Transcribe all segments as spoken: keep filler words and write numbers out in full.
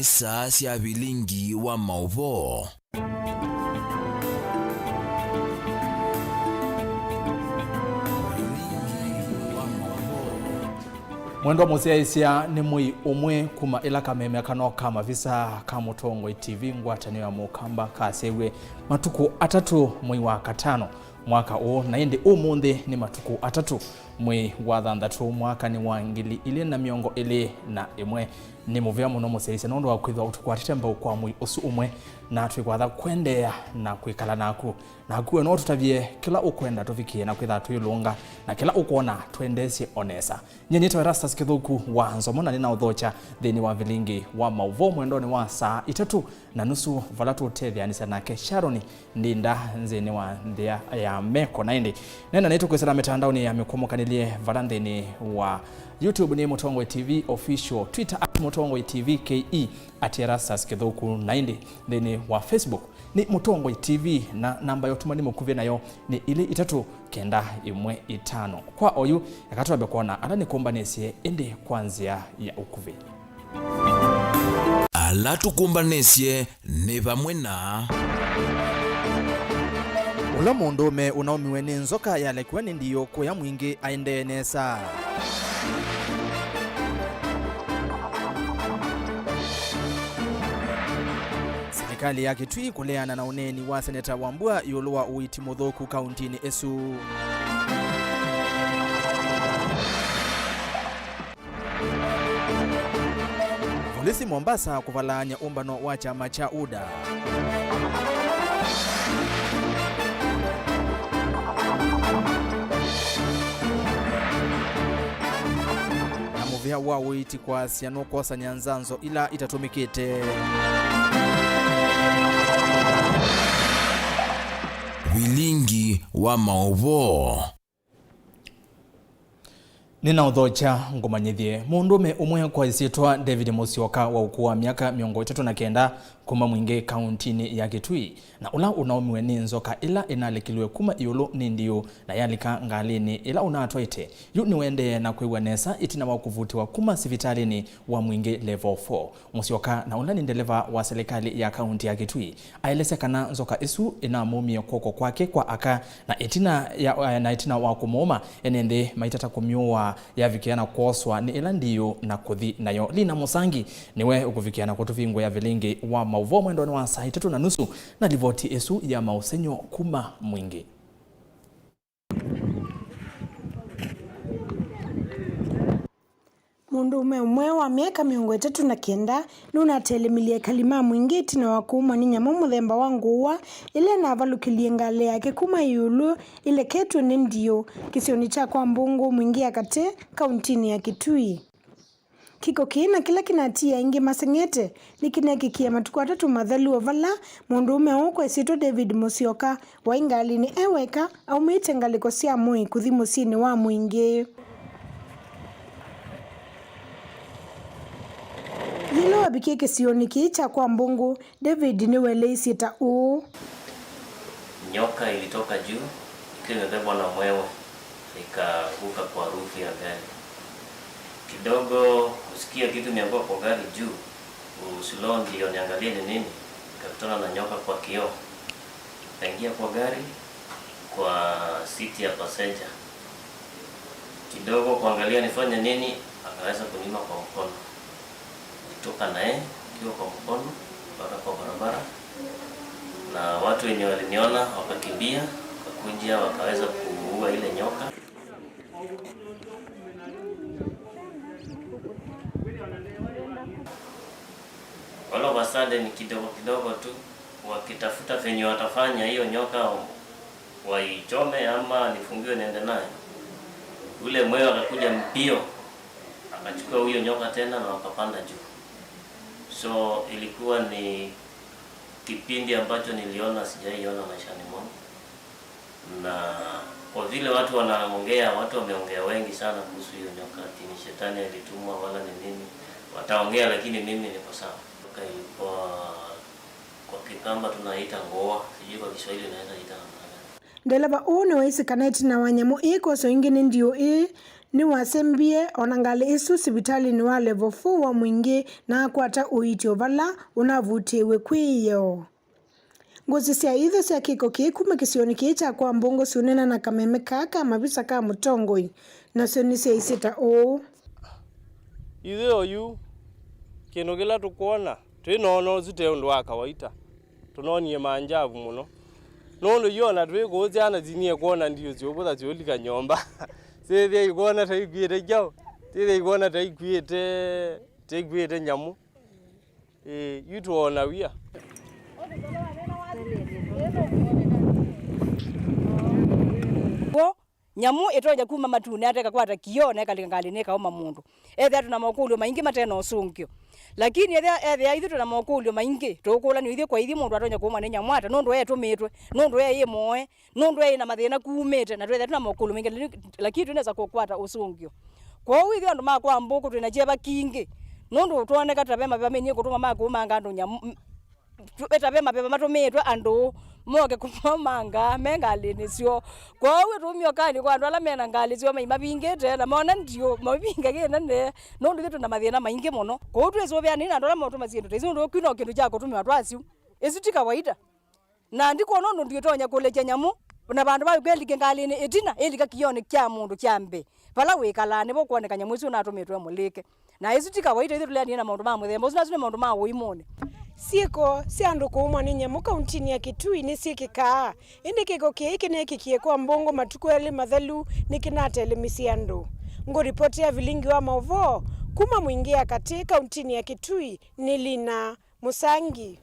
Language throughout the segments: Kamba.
Saa sya vilingi wa maũvoo. Mwendwa mũsyaĩĩsya, nĩ mwei ũmwe kuma ĩla kameme kano ka mavisa ka Mũtongoi T V ngwatanĩo ya Mũkamba kasyaĩwe matukũ atatũ mwei wa katano mwaka ũũ, na ĩndĩ ũmũnthĩ nĩ matukũ atatũ mwei wa thanthatũ mwakanĩ wa ngili ilĩ na mĩongo ĩlĩ na ĩmwe. Nĩ mũvea mũno mũsyaĩĩsya nũndũ wa kwĩthĩwa ũtũkwatĩte mbau kwa mwei ũsu ũmwe, na twĩkwatha kũendeea na kwĩkala naku. Naku we no ũtũtavye kĩla ũkwenda tũvikĩe na kwĩtha twĩlũnga, na kĩla ũkwona tũendeesye o nesa. Nyie nĩtawa Erastus Kĩthũku wa Nzomo, na nĩnaũthokya nthĩnĩ wa vilingi wa maũvoo mwendonĩ wa saa itatũ na nusu, vala tũũtetheanĩsya nake Sharon Ndinda nthĩnĩ wa nthĩa ya meko. Na ĩndĩ nena nĩtũkwĩsĩla mĩtandaonĩ ya mĩkwamũkanĩlye vala nthĩnĩ wa YouTube nĩ Mũtongoi T V Official, Twitter at Mũtongoi T V K E, at Erastus Kĩthũku, na ĩndĩ nthĩnĩ wa Facebook nĩ Mũtongoi T V, na namba ya ũtũmani mũkuvĩ nayo nĩ ilĩ itatũ kenda ĩmwe ĩtano. Kwa oyu, eka twambe kwona ala nĩkũmbanĩsye ĩndĩ kwa nzĩa ya ũkuvĩ. Ala tũkũmbanĩsye nĩ vamwe na. Ũla mũndũũme ũnaumiwe nĩ nzoka yalekiwa nĩ ndiũ kũya mwingĩ aendee nesa. Silikalĩ ya Kitui kũleana na ũneeni wa Seneta Wambua ĩũlũ wa ũiiti mũthũku kauntinĩ ĩsu. Volisi Mombasa kũvalaany'a ũmbano wa kyama kya UDA. Na mũvĩa wa ũiiti kwasya nũkwosany'a nzanzo ila itatũmĩkĩte. Vilingi wa maũvoo. Nĩnaũthokya ngũmanyĩthye. Mũndũũme ũmwe kwa ĩsyĩtwa David Mũsyoka wa ũkũũ wa myaka mĩongo ĩtatũ na kenda kuma Mwingĩ kauntinĩ ya Kitui, na ũla ũnaumiwe nĩ nzoka ĩla ĩnalekilwe kuma ĩũlũ nĩ ndiũ na yalika ngalĩnĩ ĩla ũnatwaĩte, yu nĩwaendee na kwĩw'a nesa ĩtina wa kũvutĩwa kuma sivitalĩnĩ wa Mwingĩ Level four. Mũsyoka, na ũla nĩ ndeleva wa silikalĩ ya kaunti ya Kitui, aelesya kana nzoka ĩsu ĩnamũmie kw'oko kwake kwa aka, na ĩtina ya, na ĩtina wa kũmũũma, ene nthĩ maitata kũmyũa, yavikĩa na kwoswa nĩ ĩla ndiũ na kũthi nayo. Lina Mũsangi nĩwe ũkũvikĩa na kũtũvingũĩa vilingi wa maũvoo mwendonĩ wa saa itatũ na nusu na livoti ĩsu ya maũsengy'o kuma Mwingĩ. Mũndũũme ũmwe wa myaka mĩongo ĩtatũ na kenda nũnatelemilye ekali ma Mwingĩ ĩtina wa kũũmwa nĩ nyamũ mũthemba wa ngũũa ĩla ĩnavalũkĩlye ngalĩ yake kuma ĩũlũ ĩleketw'e nĩ ndiũ kĩsionĩ kya kwa Mbũngũ, Mwingĩ ya Katĩ, kauntinĩ ya Kitui. Kĩko kĩĩ na kĩla kĩnatiie aingĩ maseng'ete nĩkĩneekĩkie matukũ atatũ mathelu, o vala mũndũũme ũũ kwa ĩsyĩtwa David Mũsyoka waĩ ngalĩnĩ e weka aumĩte ngalĩko sya Moi kũthi mũsyĩnĩ wa Mwingĩ. Yĩla wavikie kĩsionĩ kĩĩ kya kwa Mbũngũ, David nĩweleisye ta ũũ. Nyoka ilitoka juu ikiwa imebebwa na mwewe, ikaanguka kwa roof ya gari. Kidogo kusikia kitu imeanguka kwa gari juu, slow ndio niangalie ni nini, nikakutana na nyoka kwa kioo. Nikaingia kwa gari, kwa seat ya passenger. Kidogo kuangalia nifanye nini, akaweza kuniuma kwa mkono. Nilitoka na yeye akiwa kwa mkono mpaka kwa barabara, na watu wenye waliniona wakakimbia, wakakuja, wakaweza kuua ile nyoka. All of a sudden, kidogo kidogo tu, wakitafuta venye watafanya hiyo nyoka waichome ama nifungiwe niende nayo, ule mwewe akakuja mbio, akachukua huyo nyoka tena na wakapanda juu. So ilikuwa ni kipindi ambacho niliona sijaiona maishani mwangu, na kwa vile watu wanaongea, watu wameongea wengi sana kuhusu hiyo nyoka, ati ni shetani alitumwa wala ni nini, wataongea, lakini mimi niko sawa. Nyoka ilikuwa, kwa Kikamba tunaita ngoa, sijui kwa Kiswahili unaweza ita namna gani. Ndeleva ũũ nĩwaisye kana ĩtina wa nyamũ ĩĩ kwoswa ĩngĩ nĩ ndiũ ĩĩ, Nĩwasembie o na ngalĩ ĩsu sivitalĩnĩ wa Level four wa Mwingĩ na akwata ũiiti o vala ũnavutĩĩwe kwĩ ĩyoo. Ngũsĩ sya itho sya kĩko kĩĩ kuma kĩsionĩ kĩĩ kya Kwa Mbũngũ syũneena na kameme kaa ka mavisa ka mũtongoi, nasyo nĩsyaisye ta ũũ. Ithyĩ oyu, kĩndũ kĩla tũkwona, twĩnoona ũsu te ũndũ wa kawaita. Tũnonie manjavu mũno. Nũndũ yu ona twĩ kũũ, syana sinyie kwona ndiũ syũvũtha syũlika nyũmba. Syĩthĩa ikwona ta ikw'ĩte kyaũ? Syĩthĩa ikwona ta ikw'ĩte, ta ikw'ĩte nyamũ. Ĩĩ, yu twoona wia. W'o, nyamũ ĩtonya kuma matunĩ ate ĩkakwata kioo na ĩkalika ngalĩnĩ ĩkaũma mũndũ. Ethĩa twĩ na makũlyo maingĩ mate na ũsũngĩo. Lakini ethĩa, ethĩa ithyĩ twĩ na makũlyo maingĩ, tũũkũlanw'a ithyĩ kwa ithyĩ mũndũ atonya kũũmwa nĩ nyamũ ata, nũndũ etũmĩtwe, nũndũ eĩ mũoe, nũndũ eĩ na mathĩna kumĩte, na twĩthĩa twĩ na makũlyo maingĩ, laki-, lakini twĩnesa kũkwata ũsũngĩo. Kwoou ithyĩ andũ ma Kwa Mbũkũ twĩ na kyeva kingĩ, nũndũ twoneka ta ve maveva menie kũtũma ma kũũmanga andũ nyamũ, m-, tũ-, ta ve maveva matũmĩĩtwe andũ moke kũmomanga me ngalĩnĩ syoo. Kwoou ĩtũmio kanĩ kwa andũ ala me na ngalĩ syoo maimavingĩte na mona ndiũ mavinga kĩnene, nũndũ ithyĩ twĩ na mathĩna maingĩ mũno. Kwoou twĩsũvĩanei na andũ ala maũtũma syĩndũ ta isu, nũndũ kyu no kĩndũ kya kũtũmĩwa twasyu. Ĩsu ti kawaida. Na ndikwona ũndũ ndiũtonya kũlekya nyamũ, na vandũ va kwĩlika ngalĩnĩ ĩtina, ĩlika kĩonĩ kya mũndũ kya mbee, vala wĩkalaa nĩvo kwoneka nyamũ ĩsu ũnatũmĩtwe mũlĩke. Na ĩsu ti kawaita, ithyĩ tũleanie na maũndũ ma mũthemba ũsu, na asu nĩ maũndũ ma ũimũnĩ. Syĩko sya andũ kũũmwa nĩ nyamũ kauntinĩ ya Kitui nĩsyĩkĩkaa, ĩndĩ kĩko kĩĩ kĩneekĩkie Kwa Mbũngũ matukũ elĩ mathelu nĩkĩnatelemisye andũ. Ngũripotea vilingi wa maũvoo kuma Mwingĩ ya Katĩ kauntinĩ ya Kitui nĩ Lina Mũsangi.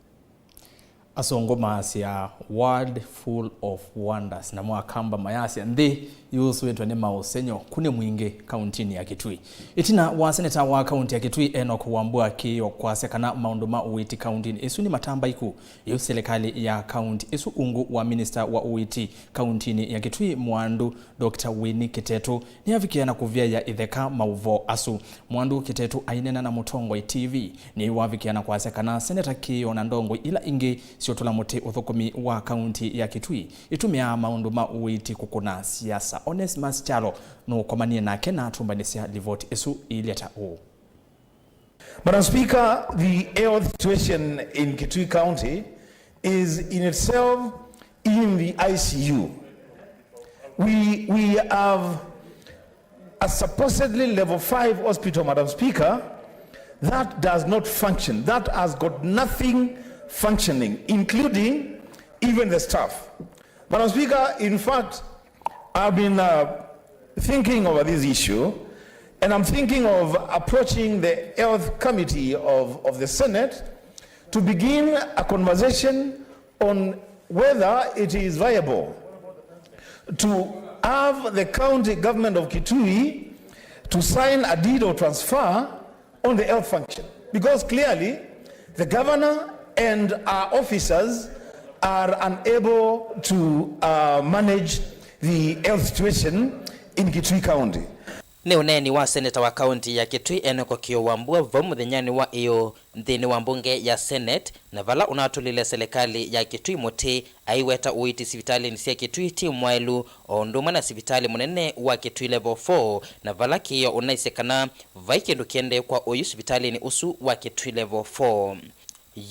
Asũngũ maasya, "World full of wonders," namo Akamba mayasya, "Nthĩ yusũĩtwe nĩ maũsengy'o." Ku nĩ Mwingĩ, kauntinĩ ya Kitui. Ĩtina wa seneta wa kaunti ya Kitui, Enock Wambua Kĩĩo, kwasya kana maũndũ ma ũiiti kauntinĩ ĩsu nĩ matambaiku, yu silikalĩ ya kaunti ĩsu ungu wa minista wa ũiiti kauntinĩ ya Kitui, Mwandu Doctor Winnie Kĩtetũ nĩavikĩa na kũvyaĩa ĩtheka maũvoo asu. Mwandu Kĩtetũ aineena na Mũtongoi T V nĩwavikĩa na kwasya kana Seneta Kĩĩo na ndongoi ila ingĩ siũtũla mũtĩ ũthũkũmi wa kaunti ya Kitui itũmĩaa maũndũ ma ũiiti kũkũna siasa. Onesmus Kyalo nũkomanie nake na atũmbanĩsya livoti ĩsu ĩilye ta ũũ. Madam Speaker, the health situation in Kitui County is in itself in the I C U. We, we have a supposedly level five hospital, Madam Speaker, that does not function, that has got nothing functioning, including even the staff. Madam Speaker, in fact, I've been, uh, thinking over this issue, and I'm thinking of approaching the Health Committee of, of the Senate to begin a conversation on whether it is viable to have the county government of Kitui to sign a deed of transfer on the health function, because clearly the governor and our officers are unable to, uh, manage the health situation in Kitui County. Nĩ ũneeni wa seneta wa kaunti ya Kitui, Enock Kĩĩo Wambua, vau mũthenyanĩ wa ĩyoo nthĩnĩ wa mbunge ya Senate, na vala ũnatũlile silikalĩ ya Kitui mũtĩ, aiweta ũiiti sivitalĩnĩ sya Kitui ti mwaĩlu, o ũndũ ũmwe na sivitalĩ mũnene wa Kitui Level four, na vala Kĩĩo ũnaisye kana vai kĩndũ kĩendee kwa ũyu sivitalĩnĩ ũsu wa Kitui Level four.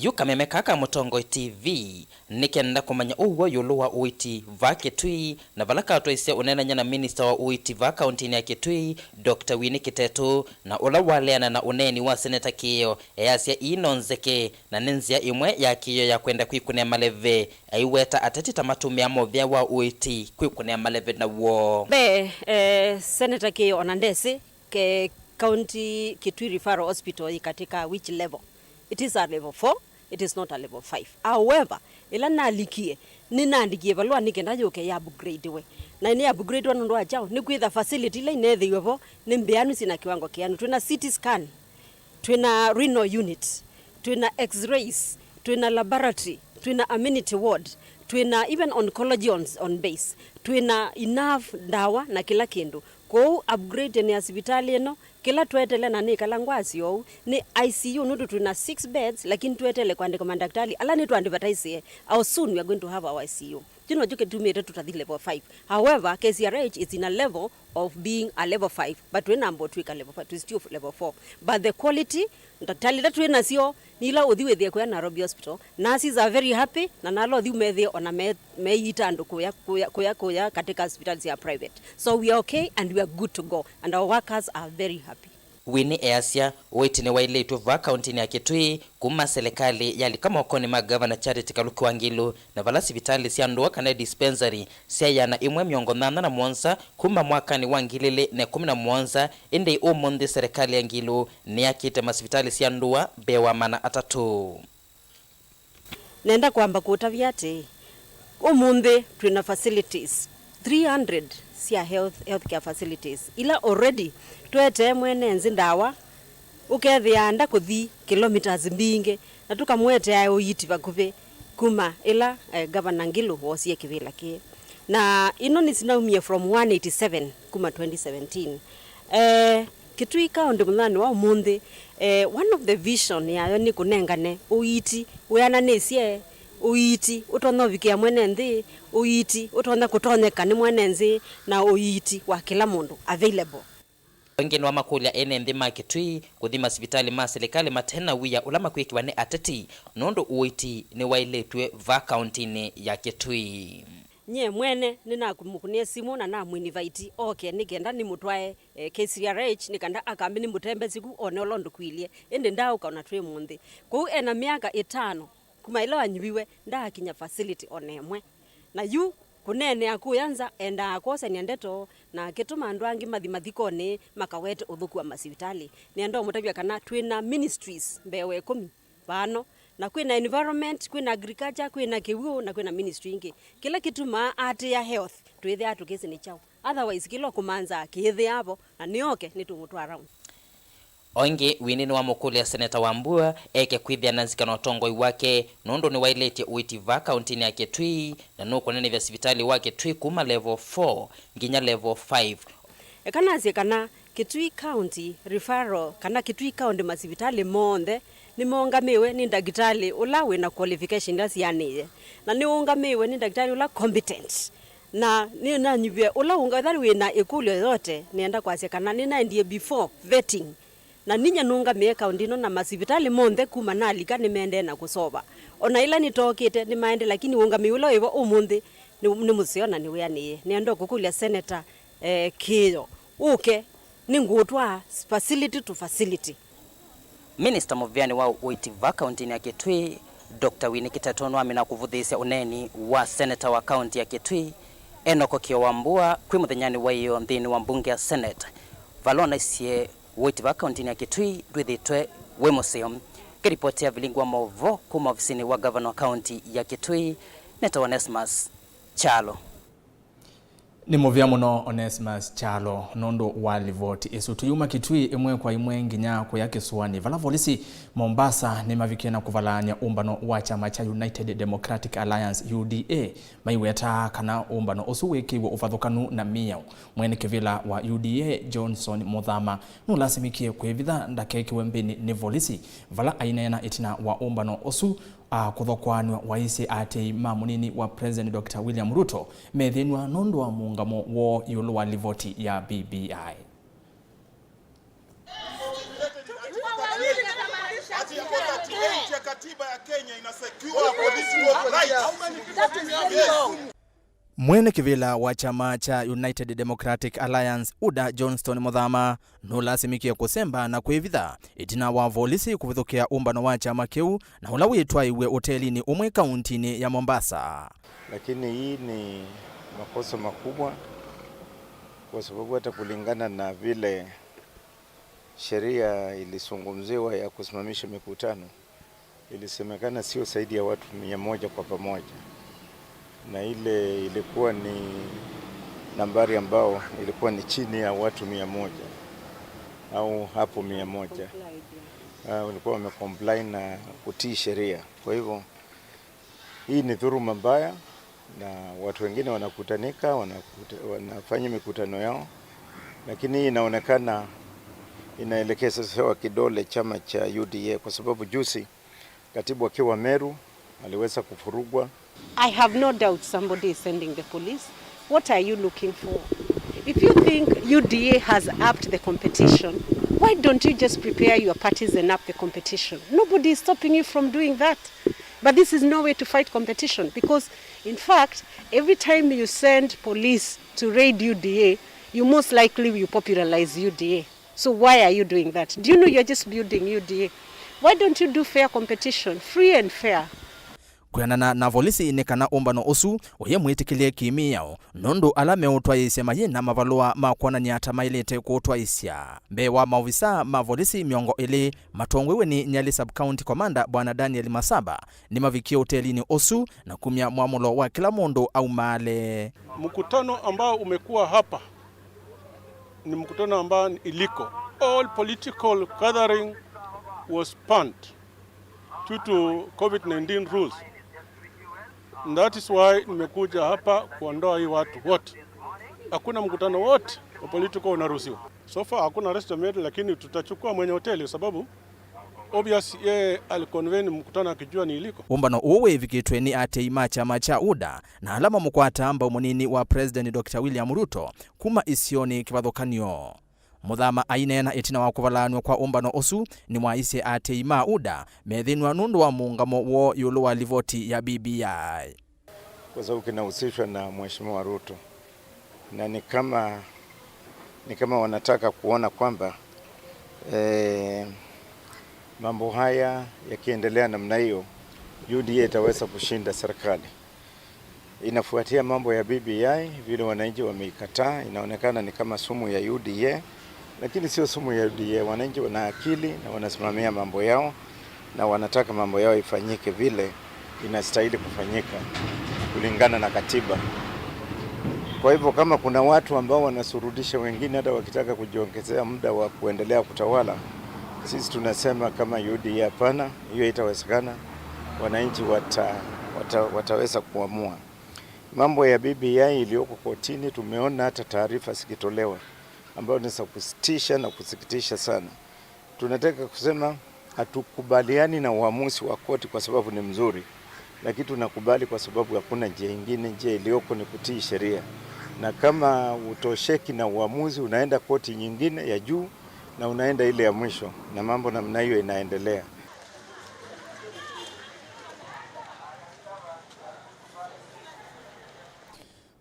Yu kameme kaa ka Mũtongoi T V nĩkenda kũmanya ũw'o ĩũlũ wa ũiiti vaa Kitui, na vala katwaisye ũneenany'a na minista wa ũiiti vaa kauntinĩ ya Kitui, Doctor Winnie Kĩtetũ, na ũla waleana na ũneeni wa Seneta Kĩĩo, easya ii no nzeke, na nĩ nzĩa ĩmwe ya Kĩĩo ya kwenda kwĩkũnĩa maleve, aiweta ateti ta matũmĩaa mũvea wa ũiiti kwĩkũnĩa maleve naw'o. Mbee, eh, Seneta Kĩĩo ona ndesĩ ke county Kitui Referral Hospital yĩ katĩ ka which level. It is a level four, it is not a level five. However, ĩla nalikie, nĩnaandikie valũa nĩ kenda yũke ya upgrade we. Na nĩ upgrade we nũndũ wa kyaũ? Nĩ kwĩtha facility ila ineethĩiwe vo nĩ mbĩanu, syĩ na kĩwango kĩanu. Twĩ na C T scan, twĩ na renal unit, twĩ na x-rays, twĩ na laboratory, twĩ na amenity ward, twĩ na even oncology on, on base, twĩ na enough ndawa na kĩla kĩndũ. Kwoou upgrade nĩ ya sivitalĩ ĩno, kĩla tweteele na nĩkala ngwasya ũu, nĩ I C U, nũndũ twĩ na six beds, lakini tweteele kũandĩka mandakĩtalĩ ala nĩtũandivataisĩe. How soon we are going to have our I C U? Kyu nokyo kĩtumĩte tũtathi level five. However, K C R H is in a level of being a level five, but twĩ na mboo twĩka level five, twĩ still level four. But the quality, ndakĩtalĩ ila twĩ nasyo, nĩ ila ũthi wĩthĩe kũya Nairobi Hospital, nurses are very happy, na nala ũthi ũmethĩe ona me-, meiita andũ kũya, kũya, kũya, kũya katika hospitali sya private. So we are okay and we are good to go, and our workers are very happy. Winnie easya ũiiti nĩwaĩlĩtw'e vaa kaũntĩnĩ ya Kitui kuma silikalĩ yalika mokonĩ ma Ngavana Charity Kaluki Wangilu, na vala sivitalĩ sya ndũa kana dispensary syaĩana ĩmwe mĩongo nyanya na mũonza kuma mwakanĩ wa ngili ilĩ na ĩkũmi na mũonza, ĩndĩ ũmũnthĩ silikalĩ ya Ngilu nĩyakĩte masivitalĩ sya ndũa mbee wa maana atatũ. Nenda kwamba kũtavya atĩĩ, ũmũnthĩ twĩ na facilities three hundred sya health, healthcare facilities, ila already twetee mwene nthĩ ndawa, ũkethĩa nda kũthi kilometres mbingĩ, na tũkamũetea ũiiti vakuvĩ kuma ĩla, eh, Governor Ngilu woosie kĩvĩla kĩĩ. Na ino nĩsinaumie from one eighty seven kuma twenty seventeen. Eh, Kitui County mũthenyanĩ wa ũmũnthĩ, eh, one of the vision yayo nĩ kũnengane ũiiti wĩananĩsye, ũiiti ũtonya ũvikĩa mwene nthĩ, ũiiti ũtonya kũtonyeka nĩ mwene nthĩ, na ũiiti wa kĩla mũndũ available. Angĩ nĩwamakũlya ene nthĩ ma Kitui kũthi masivitalĩ ma silikalĩ mate na wia ũla makwĩkĩwa nĩ ateti, nũndũ ũiiti nĩwaĩlĩtw'e vaa kaũntĩnĩ ya Kitui. Nyie mwene nĩnamũkũnĩe simũ na namwinvite oke nĩ kenda nĩmũtwae, eh, K C R H, nĩ kenda akambe nĩmũtembesye ku one ũla ũndũ kwĩlye, ĩndĩ ndaaũka ona twĩ mũnthĩ. Kwoou ena myaka ĩtano kuma ĩla wanyuviwe, ndaakinya facility ona ĩmwe. Na yu kũneenea kũya nza endaa kwosany'a ndeto na akĩtũma andũ angĩ mathi mathikonĩ makawete ũthũku wa masivitalĩ. Nĩenda ũmũtavya kana twĩ na ministries mbee wa ĩkũmi vano, na kwĩ na environment, kwĩ na agriculture, kwĩ na kĩw'ũ, na kwĩ na ministry ingĩ. Kĩla kĩtumaa atĩĩa health, twĩthĩaa tũkĩsĩ nĩ kyaũ. Otherwise, kĩla ũkũmanza kĩĩthĩaa vo, na nĩoke nĩtũmũtwaa round. O ĩngĩ, Winnie nĩwamũkũlya Seneta Wambua eke kwĩthĩa na nzika na ũtongoi wake, nũndũ nĩwaĩlĩtye ũiiti vaa kaũntĩnĩ ya Kitui, na nũkũnenevya sivitalĩ wa Kitui kuma level four nginya level five. Eka nasye kana Kitui County Referral kana Kitui County masivitalĩ monthe nĩmaũngamĩwe nĩ ndakĩtalĩ ũla wĩ na qualification ila sianĩĩe, na nĩũngamĩwe nĩ ndakĩtalĩ ũla competent. Na nĩnanyuvie ũla ũnga, ethĩwa wĩ na ĩkũlyo yoyote, nĩenda kwasya kana nĩnaendie before vetting, na ninyie nũngamĩe kaũntĩ ĩno na masivitalĩ monthe kuma nalika nĩmaendee na kũsova. O na ĩla nĩtookĩte nĩmaendee, lakini ũngamĩi ũla wĩvo ũmũnthĩ nĩ, nĩ mũseo na nĩwĩanĩĩe. Nĩenda kũkũlya Seneta, eh, Kĩĩo, ũke, nĩngũũtwaa facility to facility. Minista mũvĩanĩ wa ũiiti vaa kaũntĩnĩ ya Kitui, Doctor Winnie Kiteto nĩwamina kũvũthĩĩsya ũneeni wa seneta wa kaũntĩ ya Kitui, Enock Kĩĩo Wambua, kwĩ mũthenyanĩ wa ĩyoo nthĩnĩ wa mbunge ya Senate, vala onaisye ũiiti vaa kaũntĩnĩ ya Kitui ndwĩthĩĩtwe wĩ mũseo. Kĩlipoti ya vilingi wa maũvoo kuma ovisinĩ wa ngavana wa kaũntĩ ya Kitui, nĩtawa Onesmus Kyalo. Nĩ mũvea mũno Onesmus Kyalo nũndũ wa livoti ĩsu. Tũyuma Kitui ĩmwe kwa ĩmwe nginya kũya kĩsũanĩ, vala volisi Mombasa nĩmavikie na kũvalaany'a ũmbano wa kyama kya United Democratic Alliance, U D A, maiwetaa kana ũmbano ũsu wĩkĩiwe ũvathũkanu na mĩao. Mwene kĩvĩla wa U D A, Johnson Muthama, nũlasimĩkie kwĩvitha ndakekĩwe mbĩnĩ nĩ volisi. Vala aineena ĩtina wa ũmbano ũsu, a kũthokoanw'a, waisye aatĩĩi ma mũnini wa President Doctor William Ruto methĩnw'a nũndũ wa mũũngamo woo ĩũlũ wa livoti ya B B I. Ati article thirty-eight ya katiba ya Kenya ina secure political rights. Yes. Mwene kĩvĩla wa kyama kya United Democratic Alliance, UDA, Johnston Muthama, nũlasimĩkie kũsemba na kwĩvitha ĩtina wa volisi kũvithũkĩa ũmbano wa kyama kĩu na ũla wĩtwaĩwe ũtelinĩ ũmwe kauntinĩ ya Mombasa. Lakini hii ni makosa makubwa kwa sababu hata kulingana na vile sheria ilizungumziwa ya kusimamisha mikutano, ilisemekana sio zaidi ya watu mia moja kwa pamoja, na ile ilikuwa ni nambari ambao ilikuwa ni chini ya watu mia moja au hapo mia moja. Ah, walikuwa wamecomply na kutii sheria. Kwa hivyo, hii ni dhuluma mbaya, na watu wengine wanakutanika, wanakuta-, wanafanya mikutano yao, Lakini hii inaonekana inaelekezewa kidole chama cha U D A, kwa sababu juzi katibu akiwa Meru aliweza kufurugwa. I have no doubt somebody is sending the police. What are you looking for? If you think U D A has upped the competition, why don't you just prepare your parties and up the competition? Nobody is stopping you from doing that. But this is no way to fight competition, because, in fact, every time you send police to raid U D A, you most likely will popularize U D A. So why are you doing that? Do you know you're just building U D A? Why don't you do fair competition, free and fair? Kwĩanana na volisi nĩ kana ũmbano ũsu ũyĩ mwĩtĩkĩlye kĩmĩao, nũndũ ala meũtwaĩĩsya mayĩ na mavalũa ma kwonany'a ta maĩlĩte kũũtwaĩĩsya. Mbee wa maovisa ma volisi mĩongo ĩlĩ matongoew'e nĩ Nyali Sub-County Commander Bwana Daniel Masaba nĩmavikie ũtelinĩ ũsu na kumya mwamũlo wa kĩla mũndũ aumaale. Mkutano ambao umekuwa hapa ni mkutano ambao ni illegal. All political gathering was banned due to COVID nineteen rules. And that is why nimekuja hapa kuondoa hii watu wote. Hakuna mkutano wote wa political unaruhusiwa. So far hakuna arrest made, lakini tutachukua mwenye hoteli sababu obvious yeye aliconvene mkutano akijua ni illegal. Ũmbano ũũ wĩvikĩtwe nĩ aatĩĩi ma kyama kya UDA na ala mamũkwataa mbau mũnini wa President Doctor William Ruto kuma isionĩ kĩvathũkany'o. Mũthama aineena ĩtina wa kũvalaanw'a kwa ũmbano ũsu nĩwaisye aatĩĩi ma UDA methĩnw'a nũndũ wa mũũngamo woo ĩũlũ wa livoti ya B B I. Kwa sababu kinahusishwa na Mheshimiwa Ruto, na ni kama, ni kama wanataka kuona kwamba eh, mambo haya yakiendelea namna hiyo, U D A itaweza kushinda serikali. Inafuatia mambo ya B B I vile wananchi wameikataa, inaonekana ni kama sumu ya U D A, lakini sio sumu ya U D A. Wananchi wana akili na wanasimamia mambo yao na wanataka mambo yao ifanyike vile inastahili kufanyika kulingana na katiba. Kwa hivyo kama kuna watu ambao wanasurudisha wengine hata wakitaka kujiongezea muda wa kuendelea kutawala, sisi tunasema kama U D A hapana, hiyo haitawezekana. Wananchi wata, wata, wataweza kuamua. Mambo ya B B I iliyoko kotini, tumeona hata taarifa zikitolewa ambazo ni za kusitisha na kusikitisha sana. Tunataka kusema hatukubaliani na uamuzi wa koti kwa sababu ni mzuri, lakini tunakubali kwa sababu hakuna njia ingine. Njia iliyoko ni kutii sheria, na kama hutosheki na uamuzi, unaenda koti nyingine ya juu na unaenda ile ya mwisho, na mambo namna hiyo inaendelea.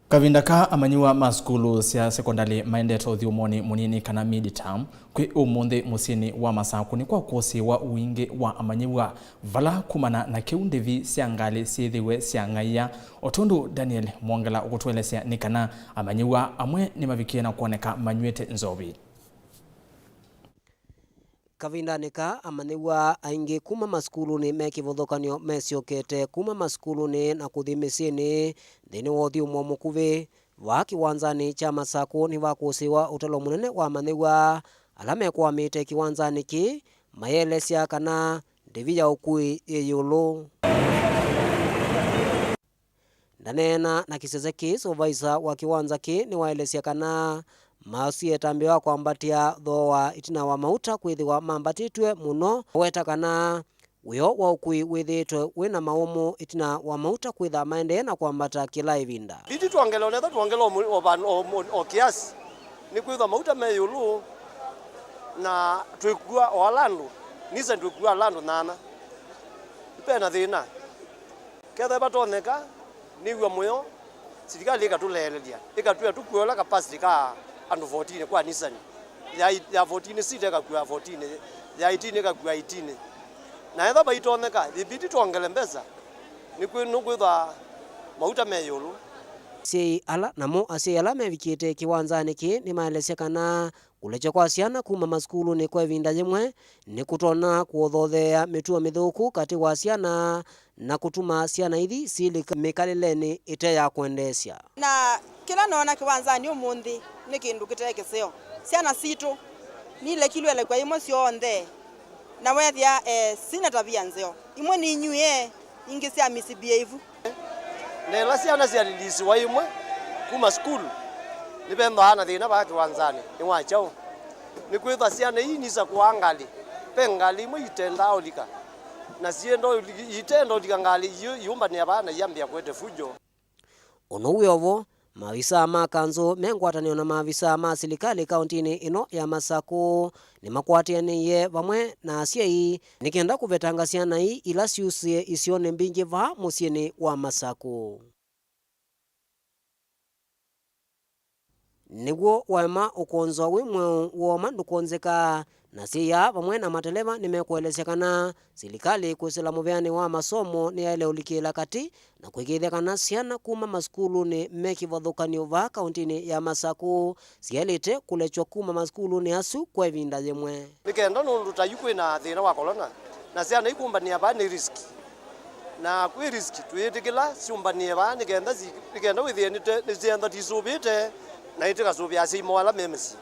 Kavinda kaa, amanyĩw'a ma sukulu sya sekondalĩ maendete ũthyũmũonĩ mũnini kana mid-term kwĩ ũmũnthĩ mũsyĩnĩ wa Masakũ nĩ kwa kwosĩĩwa ũingĩ wa amanyĩw'a, vala kumana na kĩu ndĩvi sya ngalĩ syĩthĩwe syang'aĩa. O tondũ Daniel Mwongela ũkũtũelesya nĩ kana amanyĩw'a amwe nĩmavikie na kwoneka manyw'ĩte nzovi. Kavindanĩ kaa, amanyĩw'a aingĩ kuma masukulunĩ me kĩvathũkany'o mesyokete kuma masukulunĩ na kũthi mĩsyĩnĩ nthĩnĩ wa ũthyũmũo mũkuvĩ. Vaa kĩwanzanĩ kya Masakũ nĩvakũsĩĩwa ũtalo mũnene wa amanyĩw'a ala mekwamĩte kĩwanzanĩ kĩĩ, mayĩelesya kana ndĩvi ya ũkui yĩ ĩũlũ. Ndaneena na kĩsese kĩĩ, supervisor wa kĩwanza kĩĩ nĩwaelesya kana maosie ĩtambya ya kwambatĩa thooa ĩtina wa mauta kwĩthĩwa mambatĩtw'e mũno. Aweta kana wĩoo wa ũkui wĩthĩĩtwe wĩ na maũmũ ĩtina wa mauta kwĩtha maendee na kwambata kĩla ĩvinda. Ĩndĩ twongela, onetha twongela o mũ-, o van-, o mũ-, o kĩasi, nĩkwĩthwa mauta me ĩũlũ na twĩkua o ala andũ, Nissan twĩkua ala andũ nyanya. Ĩpe na thĩna. Kethwa vatonyeka, nĩw'a mũyo, silikalĩ ĩkatũleelelya, ĩkatwĩa tũkue ũla capacity ka andũ fourteen kwa Nissan. Ya, ya fourteen seat ĩkakua fourteen, ya eighteen ĩkakua eighteen. Na ethwa vaitonyeka, yĩvĩti twongele mbesa, nĩkwĩ-, nũkwĩthwa mauta me ĩũlũ. Asyai ala, namo asyai ala mevikĩte kĩwanzanĩ kĩĩ nĩmaelesya kana kũlekya kwa syana kuma masukulunĩ kwa ĩvinda yĩmwe nĩkũtonya kũothootheea mĩtuo mĩthũku katĩ wa syana na kũtuma syana ithi silĩka mĩkalĩlenĩ ĩte ya kwendeesya. Na kĩla noona kĩwanzanĩ ũmũnthĩ nĩ kĩndũ kĩte kĩseo. Syana sitũ nilekilwe ĩlekwa ĩmwe syonthe, na weethĩa, eh, sina tavia nzeo. Imwe ninyuie, ingĩ sya misbehave. Na ĩla syana syalilisiwa ĩmwe kuma sukulu, Nĩvethĩawa na thĩna vaa kĩwanzanĩ. Nĩ wa kyaũ? Nĩkwĩthwa syana ii nisakũaa ngalĩ. Ve ngalĩ imwe itendaa ũlika, na syenda ũli-, itenda ũlika ngalĩ iu, iũmbanĩa vaa na iambĩĩa kũete fujo. Ũndũ wĩ o vo, mavisaa ma kanzũ me ngwatanĩo na mavisaa ma silikalĩ kaũntĩnĩ ĩno ya Masakũ nĩmakwatĩanĩie vamwe na asyai nĩ kenda kũvetanga syana ii ila syusĩe isionĩ mbingĩ vaa mũsyĩnĩ wa Masakũ. Nĩw'o waema ũkonzwa wĩ mweũ, woma ndũkonzeka, na asyai aa vamwe na mateleva nĩmekũelesya kana silikalĩ kwĩsĩla mũvĩanĩ wa masomo nĩyaĩle ũlikĩĩla katĩ na kũĩkĩĩthya kana syana kuma masukulunĩ me kĩvathũkany'o vaa kaũntĩnĩ ya Masakũ syaĩlĩte kũlekywa kuma masukulunĩ asu kwa ĩvinda yĩmwe. Nĩ kenda nũndũ ta yu kwĩ na thĩna wa corona, na syana ikumbanĩa vaa nĩ risk. Na kwĩ risk, twĩĩtĩkĩla syũmbanĩe vaa nĩ kenda si-, nĩ kenda wĩthĩe nĩte-, nĩsyenda tisũvĩte na itikasũvĩa asyai moo ala me mĩsyĩ.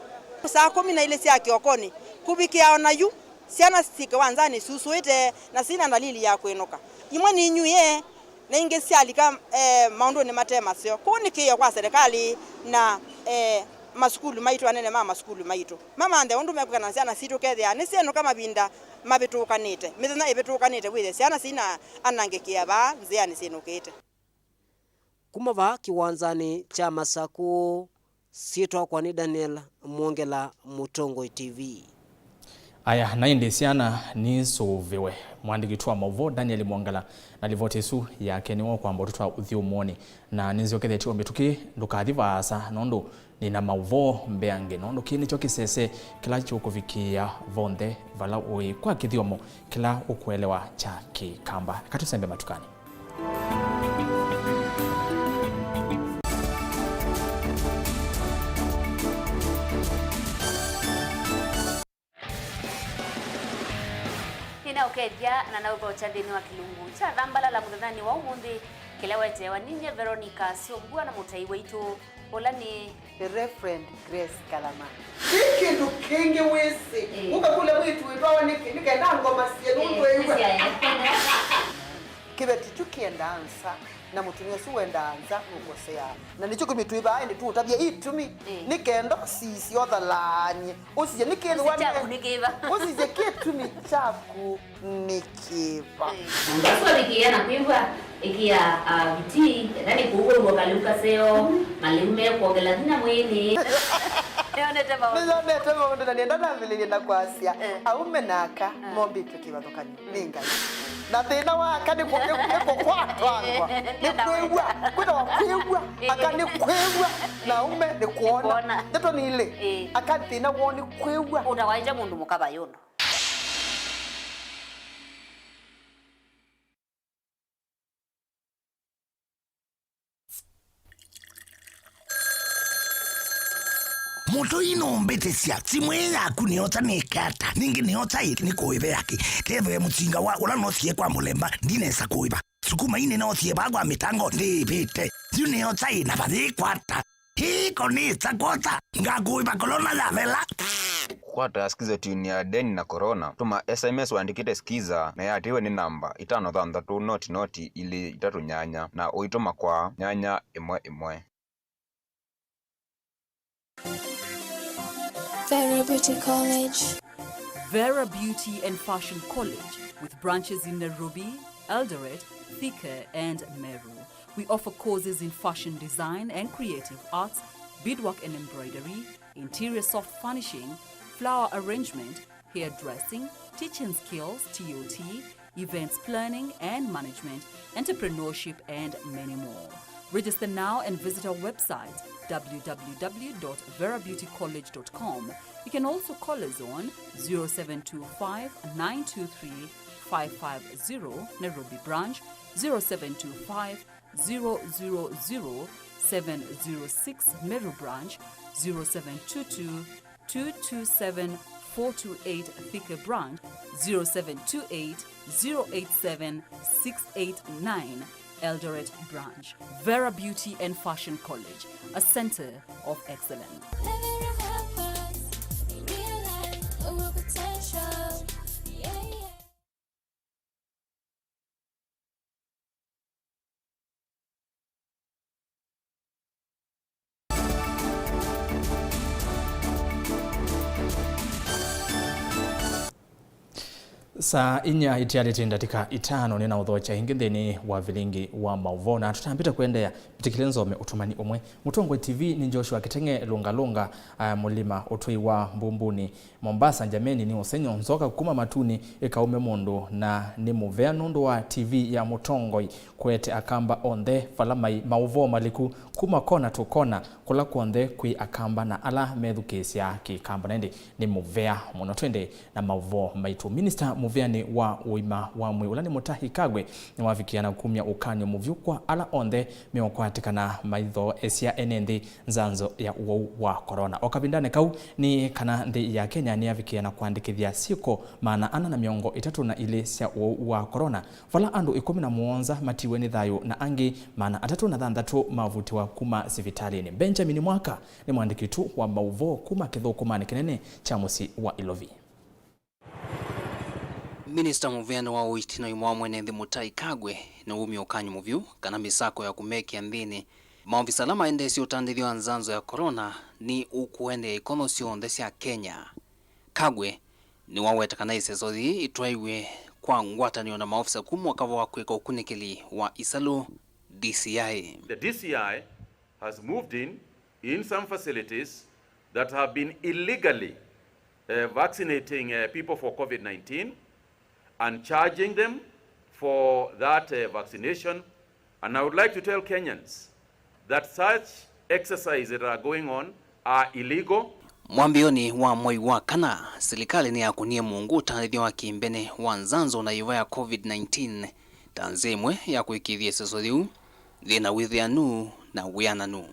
Saa kũmi na ilĩ sya kĩokonĩ kũvikĩa o na yu, syana syĩ kĩwanzanĩ syusũĩte na syĩna ndalili ya kwĩnũka. Imwe ninyuie, na ingĩ syalika, eh, maũndũnĩ mate maseo. Kwoou nĩ kĩĩo kwa selekalĩ na, eh, masukulu maitũ, anene ma masukulu maitũ mamanthe ũndũ mekwĩka na syana sitũ kethĩa nĩsyenũka mavinda mavĩtũkanĩte, mĩthenya ĩvĩtũkanĩte, wĩthĩe syana sina anangĩkĩa vaa nzĩanĩ syĩnũkĩte. Kuma vaa kĩwanzanĩ kya Masakũ, syĩtwa wakwa nĩ Daniel Mwongela, Mũtongoi T V. Aya, na ĩndĩ syana nisũvĩwe. Mwandĩki witũ wa maũvoo Daniel Mwongela na livoti ĩsu yake nĩwe ũkwamba ũtũtwaa ũthyũmũonĩ. Na nĩnzyokethetye o mĩtũkĩ, ndũkathi vaasa, nũndũ nĩ na maũvoo mbeange, nũndũ kĩĩ nĩkyo kĩsese kĩla kĩũkũvikĩĩa vonthe vala ũĩ kwa kĩthyomo kĩla ũkũelewa kya Kĩkamba. Eka tũsembe matukanĩ. Nĩnaũkethya na naũthokya nthĩnĩ wa kĩlungu kya Thambalala mũthenyanĩ wa ũmũnthĩ, kĩla weteewa ninyie Veronica Syũmbua na mũtai waitũ, ũla nĩ The Reverend Grace Kalama. Ti kĩndũ kĩngĩ wĩsĩ. Ĩĩ. Ũkakũlya mwĩĩtu wĩtwawa nĩkĩ? Nĩ kenda ngoma sie nũndũ ĩw'a. Kĩveti kyu kĩendaa nza, na mũtumĩa ũsu wendaa nza nũkoseaa. Na nĩkyo kĩtumi twĩ vaa ĩndĩ tũũtavya itumi. Ĩĩ. Nĩ kenda ũsisye ũthalaany'e. Ũsisye nĩ kĩthĩwa nĩ kyaku nĩ kĩva? Ũsisye kĩtumi kyaku nĩ kĩva? Ĩĩ. Asu avikĩĩa na kwĩw'a, ĩkĩa, ah, vitii, ethĩwa nĩ kũu wĩw'a kalĩu kaseo, malĩu mekwongela vinya mwĩĩnĩ. Nĩyonete maũndũ. Nĩyonete maũndũ, na nĩenda nambĩlĩlye na kwasya, eh, aũme na aka, ah, mombĩtwe kĩvathũkany'o nĩ Ngai. Na thĩna wa aka nĩ kũ-, nĩ, nĩ kũkwatwangwa, nĩ kwĩw'a, kwĩtawa kwĩw'a, aka nĩ kwĩw'a, na aũme nĩ kwona. Nĩ kwona. Ndeto nĩ ilĩ, ĩĩ, aka thĩna woo nĩ kwĩw'a. Ũtawaĩte mũndũ mũka vayũndũ. Mũtũi nũmbĩtĩsya, simũ ĩĩ yaku nĩyosa nĩke ata? Ningĩ nĩyosa ĩ nĩkũĩve yake? Kethĩwe mũsinga wa ũla noosie kwa mũlemba ndinesa kũĩva. Sukuma ii nĩnoosie vaa kwa mĩtango ndĩĩvĩte. Yu nĩyosa ĩ na vayĩkwata? Hii ko nĩ ĩsa kwosa, ngakũĩva corona yathela. Kũkwata skiza tune ya Deni na Corona, tũma S M S ũandĩkĩte skiza na ĩatĩĩwe nĩ namba itano thanthatũ noti noti ilĩ itatũ nyanya na ũitũma kwa nyanya ĩmwe ĩmwe. Vera Beauty College. Vera Beauty and Fashion College, with branches in Nairobi, Eldoret, Thika, and Meru. We offer courses in fashion design and creative arts, beadwork and embroidery, interior soft furnishing, flower arrangement, hairdressing, teaching skills, T O T, events planning and management, entrepreneurship, and many more. Register now and visit our website, w w w dot vera beauty college dot com. You can also call us on zero seven two five, nine two three, five five zero, Nairobi branch, zero seven two five, zero zero zero, seven zero six, Meru branch, zero seven two two, two two seven, four two eight, Thika branch, zero seven two eight, zero eight seven, six eight nine, Eldoret branch. Vera Beauty and Fashion College, a center of excellence. Saa inya itialĩte ndatĩka itano, nĩnaũthokya ĩngĩ nthĩnĩ wa vilingi wa maũvoo, na tũtambĩte kũendeea, mbĩtĩkĩle nzome ũtũmani ũmwe. Mũtongoi T V nĩ Joshua Kiteng'e Lungalunga, a, mũlima ũtũi wa Mbumbuni, Mombasa, Njameni nĩ ũsengy'o, nzoka kuma matunĩ ĩkaume mũndũ, na nĩ mũvea nũndũ wa T V ya mũtongoi kũete Akamba onthe vala mai maũvoo maliku kuma kona to kona, kũla kw'onthe kwĩ Akamba na ala methukĩĩsya Kĩkamba. Na ĩndĩ nĩ mũvea mũno. Twende na maũvoo maitũ. Minista mũvĩanĩ wa ũima wa mwĩĩ, ũla nĩ Mũtahi Kagwe, nĩwavikĩĩa na kumya ũkany'o mũvyũ kwa ala onthe meũkwatĩkana maithoesya ene nthĩ nzanzo ya ũwau wa corona. O kavindanĩ kau, nĩ kana nthĩ ya Kenya nĩyavikĩĩa na kũandĩkĩthya syĩko maana ana na mĩongo ĩtatũ na ilĩ sya ũwau wa corona, vala andũ ĩkũmi na mũonza matiwe nĩ thayũ na angĩ maana atatũ na thanthatũ mavutiwa kuma sivitalĩnĩ. Benjamin Mwaka nĩ mwandĩki witũ wa maũvoo kuma kĩthũkũmanĩ kĩnene kya mũsyĩ wa Ilovi. Minista mũvĩanĩ wa ũiiti na ũima wa mwene nthĩ Mũtahi Kagwe nĩwumya ũkany'o mũvyũ kana mĩsako ya kũmekĩa nthĩnĩ maovisa ala maendeesye ũtandĩthyo wa nzanzo ya corona nĩ ũkũendeea ikono syonthe sya Kenya. Kagwe nĩwaweta kana ĩseso yĩĩ ĩtwaĩwe kwa ngwatanĩo na maovisa kuma ũkava wa kwĩka ũkunĩkĩli wa isalũ, D C I. The D C I has moved in, in some facilities that have been illegally, uh, vaccinating, uh, people for COVID nineteen and charging them for that, uh, vaccination. And I would like to tell Kenyans that such exercises that are going on are illegal. Mwambĩonĩ wa mwei wa kana, silikalĩ nĩyakũnie mũngũ ũtandĩthyo wa kĩmbene wa nzanzo na yĩva ya COVID nineteen ta nzĩa ĩmwe ya kũĩkĩĩthya ĩseso yĩu yĩna wĩthĩanu na wĩananu.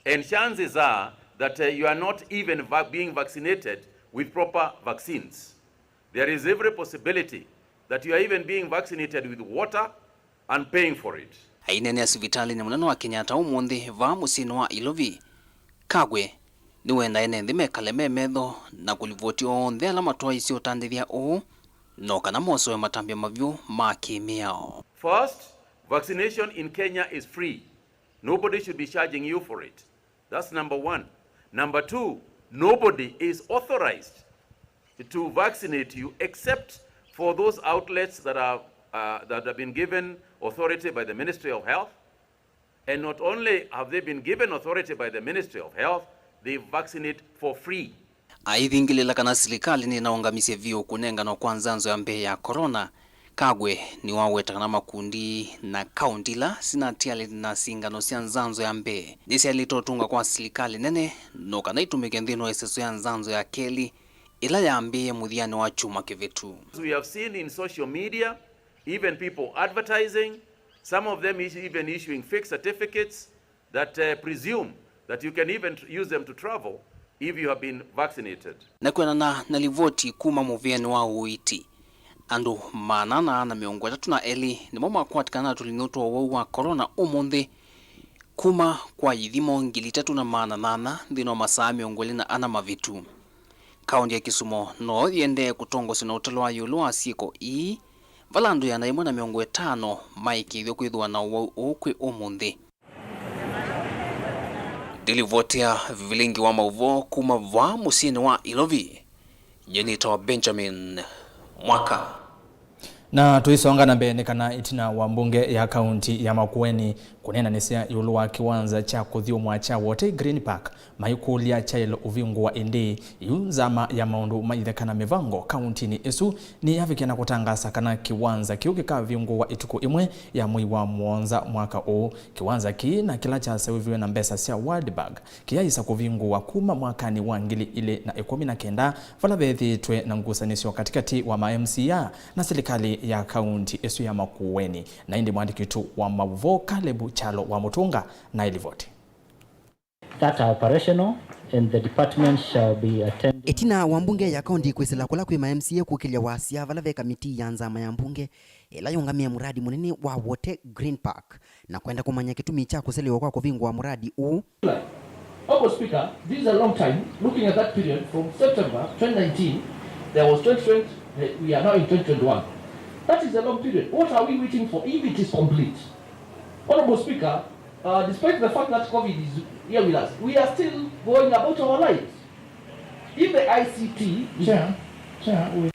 And chances are that, uh, you are not even va-, being vaccinated with proper vaccines. There is every possibility that you are even being vaccinated with water and paying for it. Aineenea sivitalĩnĩ mũnene wa Kenyatta ũmũnthĩ vaa mũsyĩnĩ wa Ilovi, Kagwe nĩwenda ene nthĩ mekale me metho na kũlivoti onthe ala matwaĩĩsye ũtandĩthya ũũ, no kana mosoe matambya mavyũ ma kĩmĩao. First, vaccination in Kenya is free. Nobody should be charging you for it. That's number one. Number two, nobody is authorized to vaccinate you except for those outlets that are, uh, that have been given authority by the Ministry of Health. And not only have they been given authority by the Ministry of Health, they vaccinate for free. Aithingĩlĩla kana silikalĩ nĩnaũngamisye vyũ kũnenganwa kwa nzanzo ya mbee ya corona, Kagwe nĩwaweta kana makundi na kaunti ila sinatialĩte na singano sya nzanzo ya mbee nĩsyaĩlĩte ũtũnga kwa silikalĩ nene no kana itũmĩke nthĩnĩ wa ĩseso ya nzanzo ya kelĩ ĩla yambĩĩe mũthyanĩ wa kyumwa kĩvĩtu. As we have seen in social media, even people advertising, some of them is even issuing fake certificates that, uh, presume that you can even tr-, use them to travel if you have been vaccinated. Na kwĩanana na livoti kuma mũvĩanĩ wa ũiiti, andũ maana ana na mĩongo ĩtatũ na elĩ nĩmo makwatĩkana na tũlinyũ twa ũwau wa corona ũmũnthĩ, kuma kwa ithimo ngili itatũ na maana nyanya nthĩnĩ wa masaa mĩongo ĩlĩ na ana mavĩtu. Kaũntĩ ya Kisumu no yĩendee kũtongosya na ũtalo wa ĩũlũ wa syĩko ii, vala andũ ĩana yĩmwe na mĩongo ĩtano maĩkĩĩthw'a kwĩthĩwa na ũwau ũũ kwĩ ũmũnthĩ. Ndilivotea vilingi wa maũvoo kuma vaa mũsyĩnĩ wa Ilovi, nyie nĩtawa Benjamin Mwaka. Na tũisonga na mbee, nĩ kana ĩtina wa mbunge ya kaunti ya Makueni kũneenanĩsya ĩũlũ wa kĩwanza kya kũthyũmũa kya Wote Green Park, maikũlya kyaĩle ũvingũwa ĩndĩĩ. Yu nzama ya maũndũ ma itheka na mĩvango kauntinĩ ĩsu nĩyavikĩa na kũtangaasa kana kĩwanza kĩu kĩkavingũwa ĩtukũ ĩmwe ya mwei wa mũonza mwaka ũũ. Kĩwanza kĩĩ na kĩla kyaseũviw'e na mbesa sya World Bank kĩyaĩsa kũvingũwa kuma mwakanĩ wa ngili ilĩ na ĩkũmi na kenda, vala vethĩĩtwe na ngusanĩsyo katĩkatĩ wa ma M C A na silikalĩ ya kaunti ĩsu ya Makueni. Na ĩndĩ mwandĩki witũ wa maũvoo Caleb Kyalo wa Mũtũnga na ĩlivoti. That are operational and the department shall be attending. Ĩtina wa mbunge ya kaunti kwĩsĩla kũla kwĩ ma M C A kũkĩlya wasya vala ve kamitii ya nzama ya mbunge ĩla yũngamĩe mũradi mũnene wa Wote Green Park na kwenda kũmanya kĩtumi kya kũselewa kwa kũvingũa mũradi ũũ. Honorable Speaker, this is a long time. Looking at that period from September twenty nineteen, there was twenty twenty, eh, we are now in twenty twenty-one. That is a long period. What are we waiting for if it is complete? Honorable Speaker, uh, despite the fact that COVID is here with us, we are still going about our lives. If the I C T is Chair, Chair, we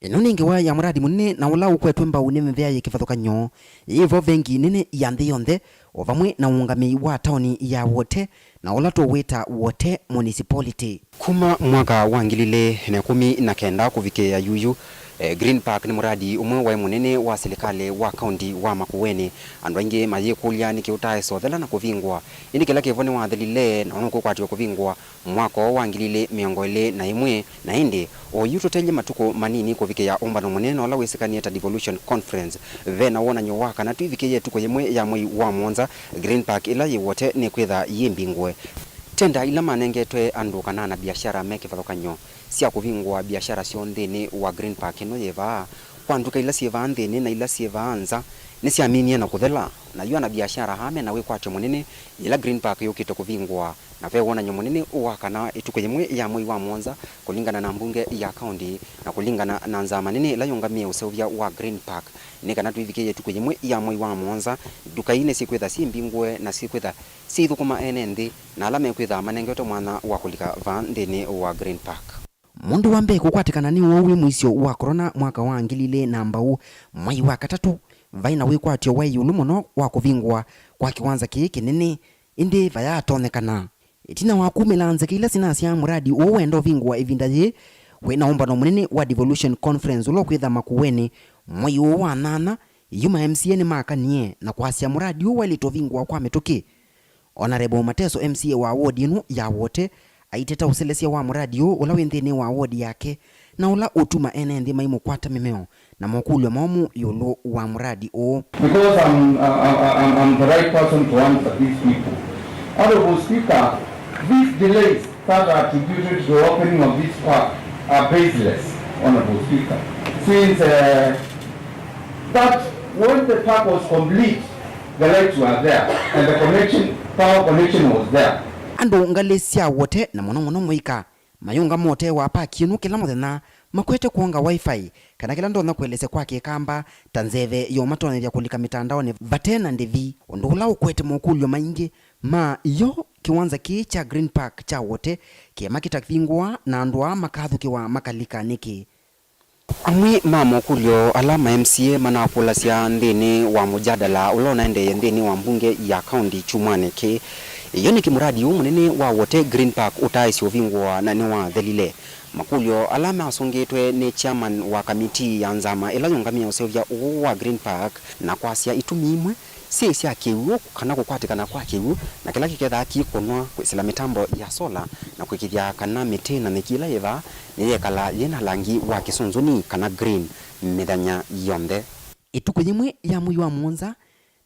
Ĩno nĩ ngewa ya mũradi mũnene na ũla ũkwetwe mbau nĩ mĩvĩa yĩ kĩvathũkany'o yĩ vo vengi nene ya nthĩ yonthe, o vamwe na ũũngamĩi wa taoni ya Wote na ũla tũwĩta Wote Municipality. Kuma mwaka wa ngili ilĩ na ĩkũmi na kenda kũvikĩĩa yuyu, eh, Green Park nĩ mũradi ũmwe waĩ mũnene wa silikalĩ wa kaunti wa Makueni. Andũ aingĩ mayĩkũlya nĩkĩ ũtaaĩse ũthela na kũvingũa, ĩndĩ kĩla kĩvo nĩwathelile na nũkũkwatĩwa kũvingũa mwaka ũũ wa ngili ilĩ mĩongo ĩlĩ na ĩmwe, na ĩndĩ oyu tũtelye matukũ manini kũvikĩĩa ũmbano mũnene na ũla wĩsĩkanie ta Devolution Conference, ve na wonany'o wa kana tũivikĩĩe ĩtukũ yĩmwe ya mwei wa mũonza, Green Park ĩla yĩ Wote nĩkwĩtha yĩ mbingũe. Tenda ila manengetwe andũ kana ana biashara me kĩvathũkany'o sya kũvingũa biashara syoo nthĩnĩ wa Green Park ĩno yĩ vaa, kwa nduka ila syĩ vaa nthĩnĩ na ila syĩ vaa nza, nĩsyaminie na kũthela, na yu ana biashara aa mena wĩkwatyo mũnene yĩla Green Park yũkĩte kũvingũa. Na ve wonany'o mũnene wa kana ĩtukũ yĩmwe ya mwei wa mũonza, kũlingana na mbunge ya kaunti na kũlingana na nzama nene ĩla yũngamĩe ũseũvya wa Green Park, nĩ kana tũivikĩĩe ĩtukũ yĩmwe ya mwei wa mũonza, nduka ii nĩsyĩkwĩtha syĩ mbingũe na syĩkwĩtha syĩithũkũma ene nthĩ na ala mekwĩtha manengetwe mwanya wa kũlika vaa nthĩnĩ wa Green Park. Mũndũ wa mbee kũkwatĩkana nĩ ũwau wĩ mũisyo wa corona mwaka wa ngili ilĩ na mbau, mwei wa katatũ, vaĩ na wĩkwatyo wa ĩũlũ mũno wa kũvingũa kwa kĩwanza kĩĩ kĩnene, ĩndĩ vayaatonyekana. Ĩtina wa kumĩla nzeke ila sinasya mũradi ũũ wenda ũvingũa ĩvinda yĩĩ, kwĩ na ũmbano mũnene wa Devolution Conference ũla ũkwĩtha Makueni mwei ũũ wa nyanya, yu ma M C A nĩmakanie na kwasya mũradi ũũ waĩlĩte ũvingũa kwa mĩtũkĩ. Honorable Mateso, M C A wa ward ĩno ya Wote, aiteta ũselesya wa mũradi ũũ ũla wĩ nthĩnĩ wa ward yake na ũla ũtuma ene nthĩ maimũkwata mĩmeo na mokũlyo maũmũ ĩũlũ wa mũradi ũũ. Because I'm, I'm, I'm, I'm the right person to answer these people. Honorable Speaker, these delays that are attributed to the opening of this park are baseless, Honorable Speaker, since uh, that when the park was complete, the lights were there and the connection, power connection was there. Andũ ngalĩ sya Wote na mũno mũno mũika mayũngama ũtee wa paki ĩno kĩla mũthenya, makwete kwonga Wi-Fi, kana kĩla ndonya kũelesya kwa Kĩkamba ta nzeve ya ũmatonyethya kũlika mĩtandaonĩ vate na ndĩvi, ũndũ ũla ũkwete mokũlyo maingĩ ma yo kĩwanza kĩĩ kya Green Park kya Wote kĩema kĩtavingũa na andũ aa makathũkĩwa makalika nĩkĩ. Amwe ma mokũlyo ala ma M C A manakũlasya nthĩnĩ wa mũjadala ũla ũnaendeeye nthĩnĩ wa mbunge ya kaunti kyumwanĩ kĩĩ, ĩyo nĩ kĩmũradi ũũ mũnene wa Wote Green Park ũtaaĩsye ũvingũa na nĩwathelile. Makũlyo ala masũngĩtwe nĩ chairman wa kamitii ya nzama ĩla yũngamĩe ũseũvya ũũ wa Green Park na kwasya itumi imwe syĩ sya kĩw'ũ kana kũkwatĩkana kwa kĩw'ũ, na kĩla kĩkethaa kĩikũnwa kwĩsĩla mĩtambo ya sola na kũĩkĩĩthya kana mĩtĩ na nyeki ĩla yĩ vaa nĩyekala yĩ na langi wa kĩsũnzũni kana green mĩthenya yonthe. Ĩtukũ yĩmwe ya mwei wa mũonza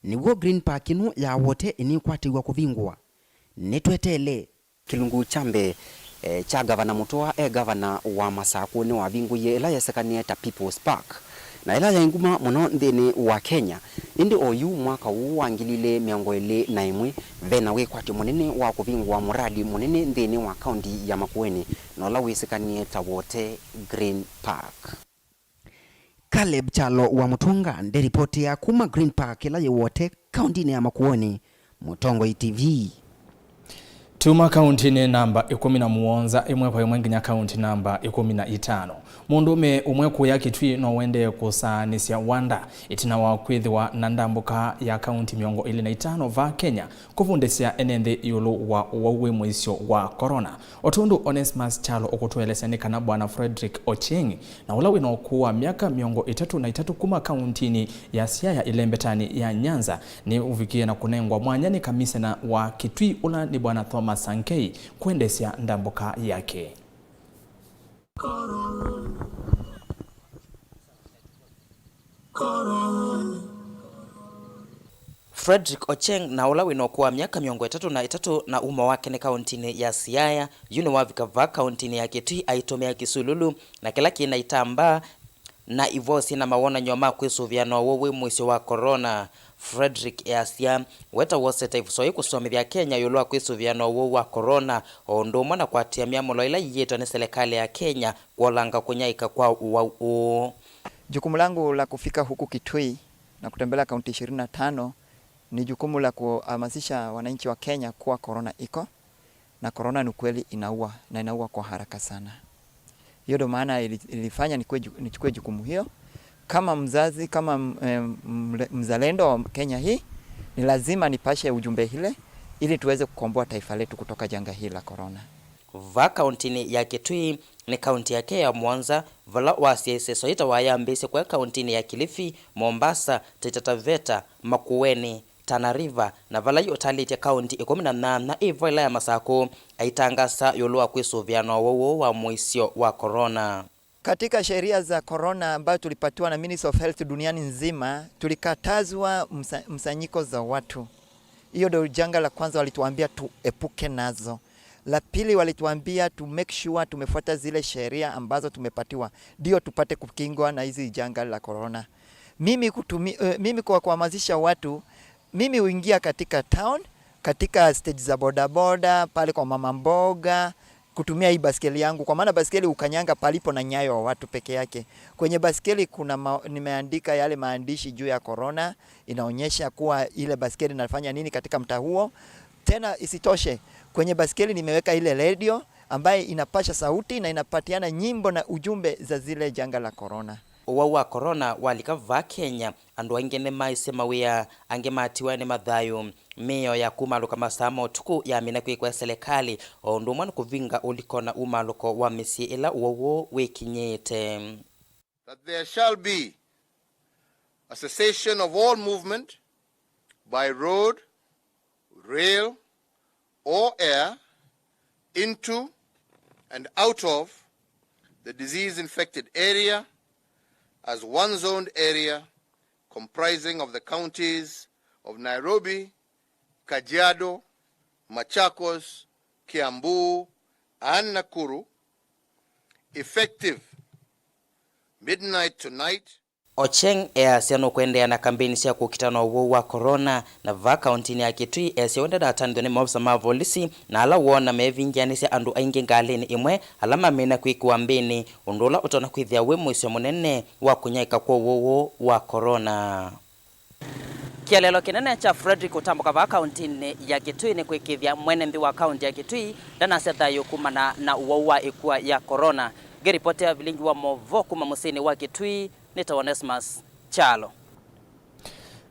nĩw'o Green Park ĩno ya Wote ĩnĩkwatĩw'a kũvingũa. Nĩtweteele. Kĩlungu kya mbee, eh, kya Gavana Mũtũa e gavana wa Masakũ nĩwavingũie ĩla yesekanĩe ta People's Park, na ĩla yaĩ nguma mũno nthĩnĩ wa Kenya. Ĩndĩ oyu mwaka ũũ wa ngili ilĩ mĩongo ĩlĩ na ĩmwe, ve na wĩkwatyo mũnene wa kũvingũa mũradi mũnene nthĩnĩ wa kaunti ya Makueni, na ũla wĩsĩkanĩe ta Wote Green Park. Caleb Kyalo wa Mũtũnga nderipotĩa kuma Green Park ĩla yĩ Wote, kauntinĩ ya Makueni. Mũtongoi T V. Tuma kauntinĩ namba ĩkũmi na mũonza, ĩmwe kwa ĩmwe nginya kaunti namba ĩkũmi na itano. Mũndũũme ũmwe kũya Kitui no ũendee kũsaanĩsya wanda ĩtina wa kwĩthĩwa na ndambũka ya kaunti mĩongo ĩlĩ na itano vaa Kenya kũvundĩsya ene nthĩ ĩũlũ wa ũwau wĩ mũisyo wa corona. O tondũ Onesmus Kyalo ũkũtũelesya nĩ kana Bwana Frederick Ochieng, na ũla wĩ na ũkũũ wa myaka mĩongo ĩtatũ na ĩtatũ kuma kauntinĩ ya Siaya ĩlembetanĩ ya Nyanza, nĩ ũvikie na kũnengwa mwanya nĩ kamisena wa Kitui, ũla nĩ Bwana Thomas Sankei, kũendeesya ndambũka yake. Frederick Ochieng, na ũla wĩ na ũkũũ wa myaka mĩongo ĩtatũ na ĩtatũ na uma wake nĩ kauntinĩ ya Siaya, yu nĩwavika vaa kauntinĩ ya Kitui aitũmĩa kĩsululu na kĩla kĩ na itambaa na ivoo syĩ na mawonany'o ma kwĩsũvĩa na ũwau wĩ mũisyo wa corona. Frederick easya, weta wosete ĩvuso yĩĩ kũsomethya Akenya ĩũlũ wa kwĩsũvĩa na ũwau wa corona, o ũndũ ũmwe na kũatĩĩa myamũlo ĩla ĩĩtwe nĩ silikalĩ ya Kenya kũolanga kũnyaĩĩka kwa ũwau ũũ. Jukumu langu la kufika huku Kitui na kutembelea kaunti ishirini na tano ni jukumu la kuhamasisha wananchi wa Kenya kuwa corona iko, na corona ni kweli inaua, na inaua kwa haraka sana. Hiyo ndo maana ili-, ilifanya nikue ju-, nichukue jukumu hiyo. Kama mzazi, kama m-, em, mle-, mzalendo wa Kenya hii, ni lazima nipashe ujumbe ile ili tuweze kukomboa taifa letu kutoka janga hili la corona. Va kauntinĩ ya Kitui, nĩ kaunti yake ya mũonza, vala wasyaĩĩsye soita wayambĩĩsye kũya kauntinĩ ya Kilifi, Mombasa, Taita Taveta, Makueni, Tana River, na vala yu ũtalĩtye kaunti ĩkũmi na nyanya ĩvo ĩla ya Masakũ, aitangasa ĩũlũ wa kwĩsũvĩa na ũwau ũũ wa mũisyo wa corona. Katika sheria za corona ambayo tulipatiwa na Ministry of Health duniani nzima, tulikatazwa msa-, msanyiko za watu. Hiyo ndio janga la kwanza walituambia tuepuke nazo. La pili, walituambia to make sure tumefuata zile sheria ambazo tumepatiwa, ndio tupate kukingwa na hizi janga la corona. Mimi kutumi-, eh, mimi kwa kuhamasisha watu, mimi huingia katika town, katika stage za bodaboda, pale kwa mama mboga, kutumia hii basikeli yangu, kwa maana basikeli hukanyanga palipo na nyayo wa watu peke yake. Kwenye basikeli kuna ma-, nimeandika yale maandishi juu ya corona, inaonyesha kuwa ile basikeli inafanya nini katika mtaa huo. Tena isitoshe, kwenye basikeli nimeweka ile redio ambaye inapasha sauti na inapatiana nyimbo na ujumbe za zile janga la corona. Ũwau wa corona walika vaa Kenya, andũ aingĩ nĩmaisye mawĩa, angĩ matiwa nĩ mathayũ. Mĩao ya kumaalũka masaa ma ũtukũ yamina kwĩkwa selekalĩ, o ũndũ ũmwe nĩ kũvinga ũliko na umaalũko wa mĩsyĩ ĩla ũwau ũũ wĩkinyĩte. That there shall be a cessation of all movement by road, rail, or air into and out of the disease infected area as one zoned area comprising of the counties of Nairobi, Kajiado, Machakos, Kiambu, and Nakuru, effective midnight tonight. Ocheng easya nũkũendeea na kambeni sya kũkita na ũwau wa corona, na vaa kauntinĩ ya Kitui easya ũndũ ndatanĩthw'a nĩ maofisa ma volisi na ala woona meevingĩanĩsya andũ aingĩ ngalĩnĩ ĩmwe ala mamina kwĩkĩwa mbĩnĩ, ũndũ ũla ũtonya kwĩthĩa wĩ mũisyo mũnene wa kũnyaĩĩka kwa ũwau wa corona. Kĩeleelo kĩnene kya Frederick ũtambũka vaa kauntinĩ ya Kitui nĩ kũĩkĩĩthya mwene nthĩ wa kaunti ya Kitui ndanasya thayũ kumana na ũwau wa ĩkua ya corona. Ngĩripotea vilingi wa movoo kuma mũsyĩnĩ wa Kitui, nĩtawa Onesmus Kyalo.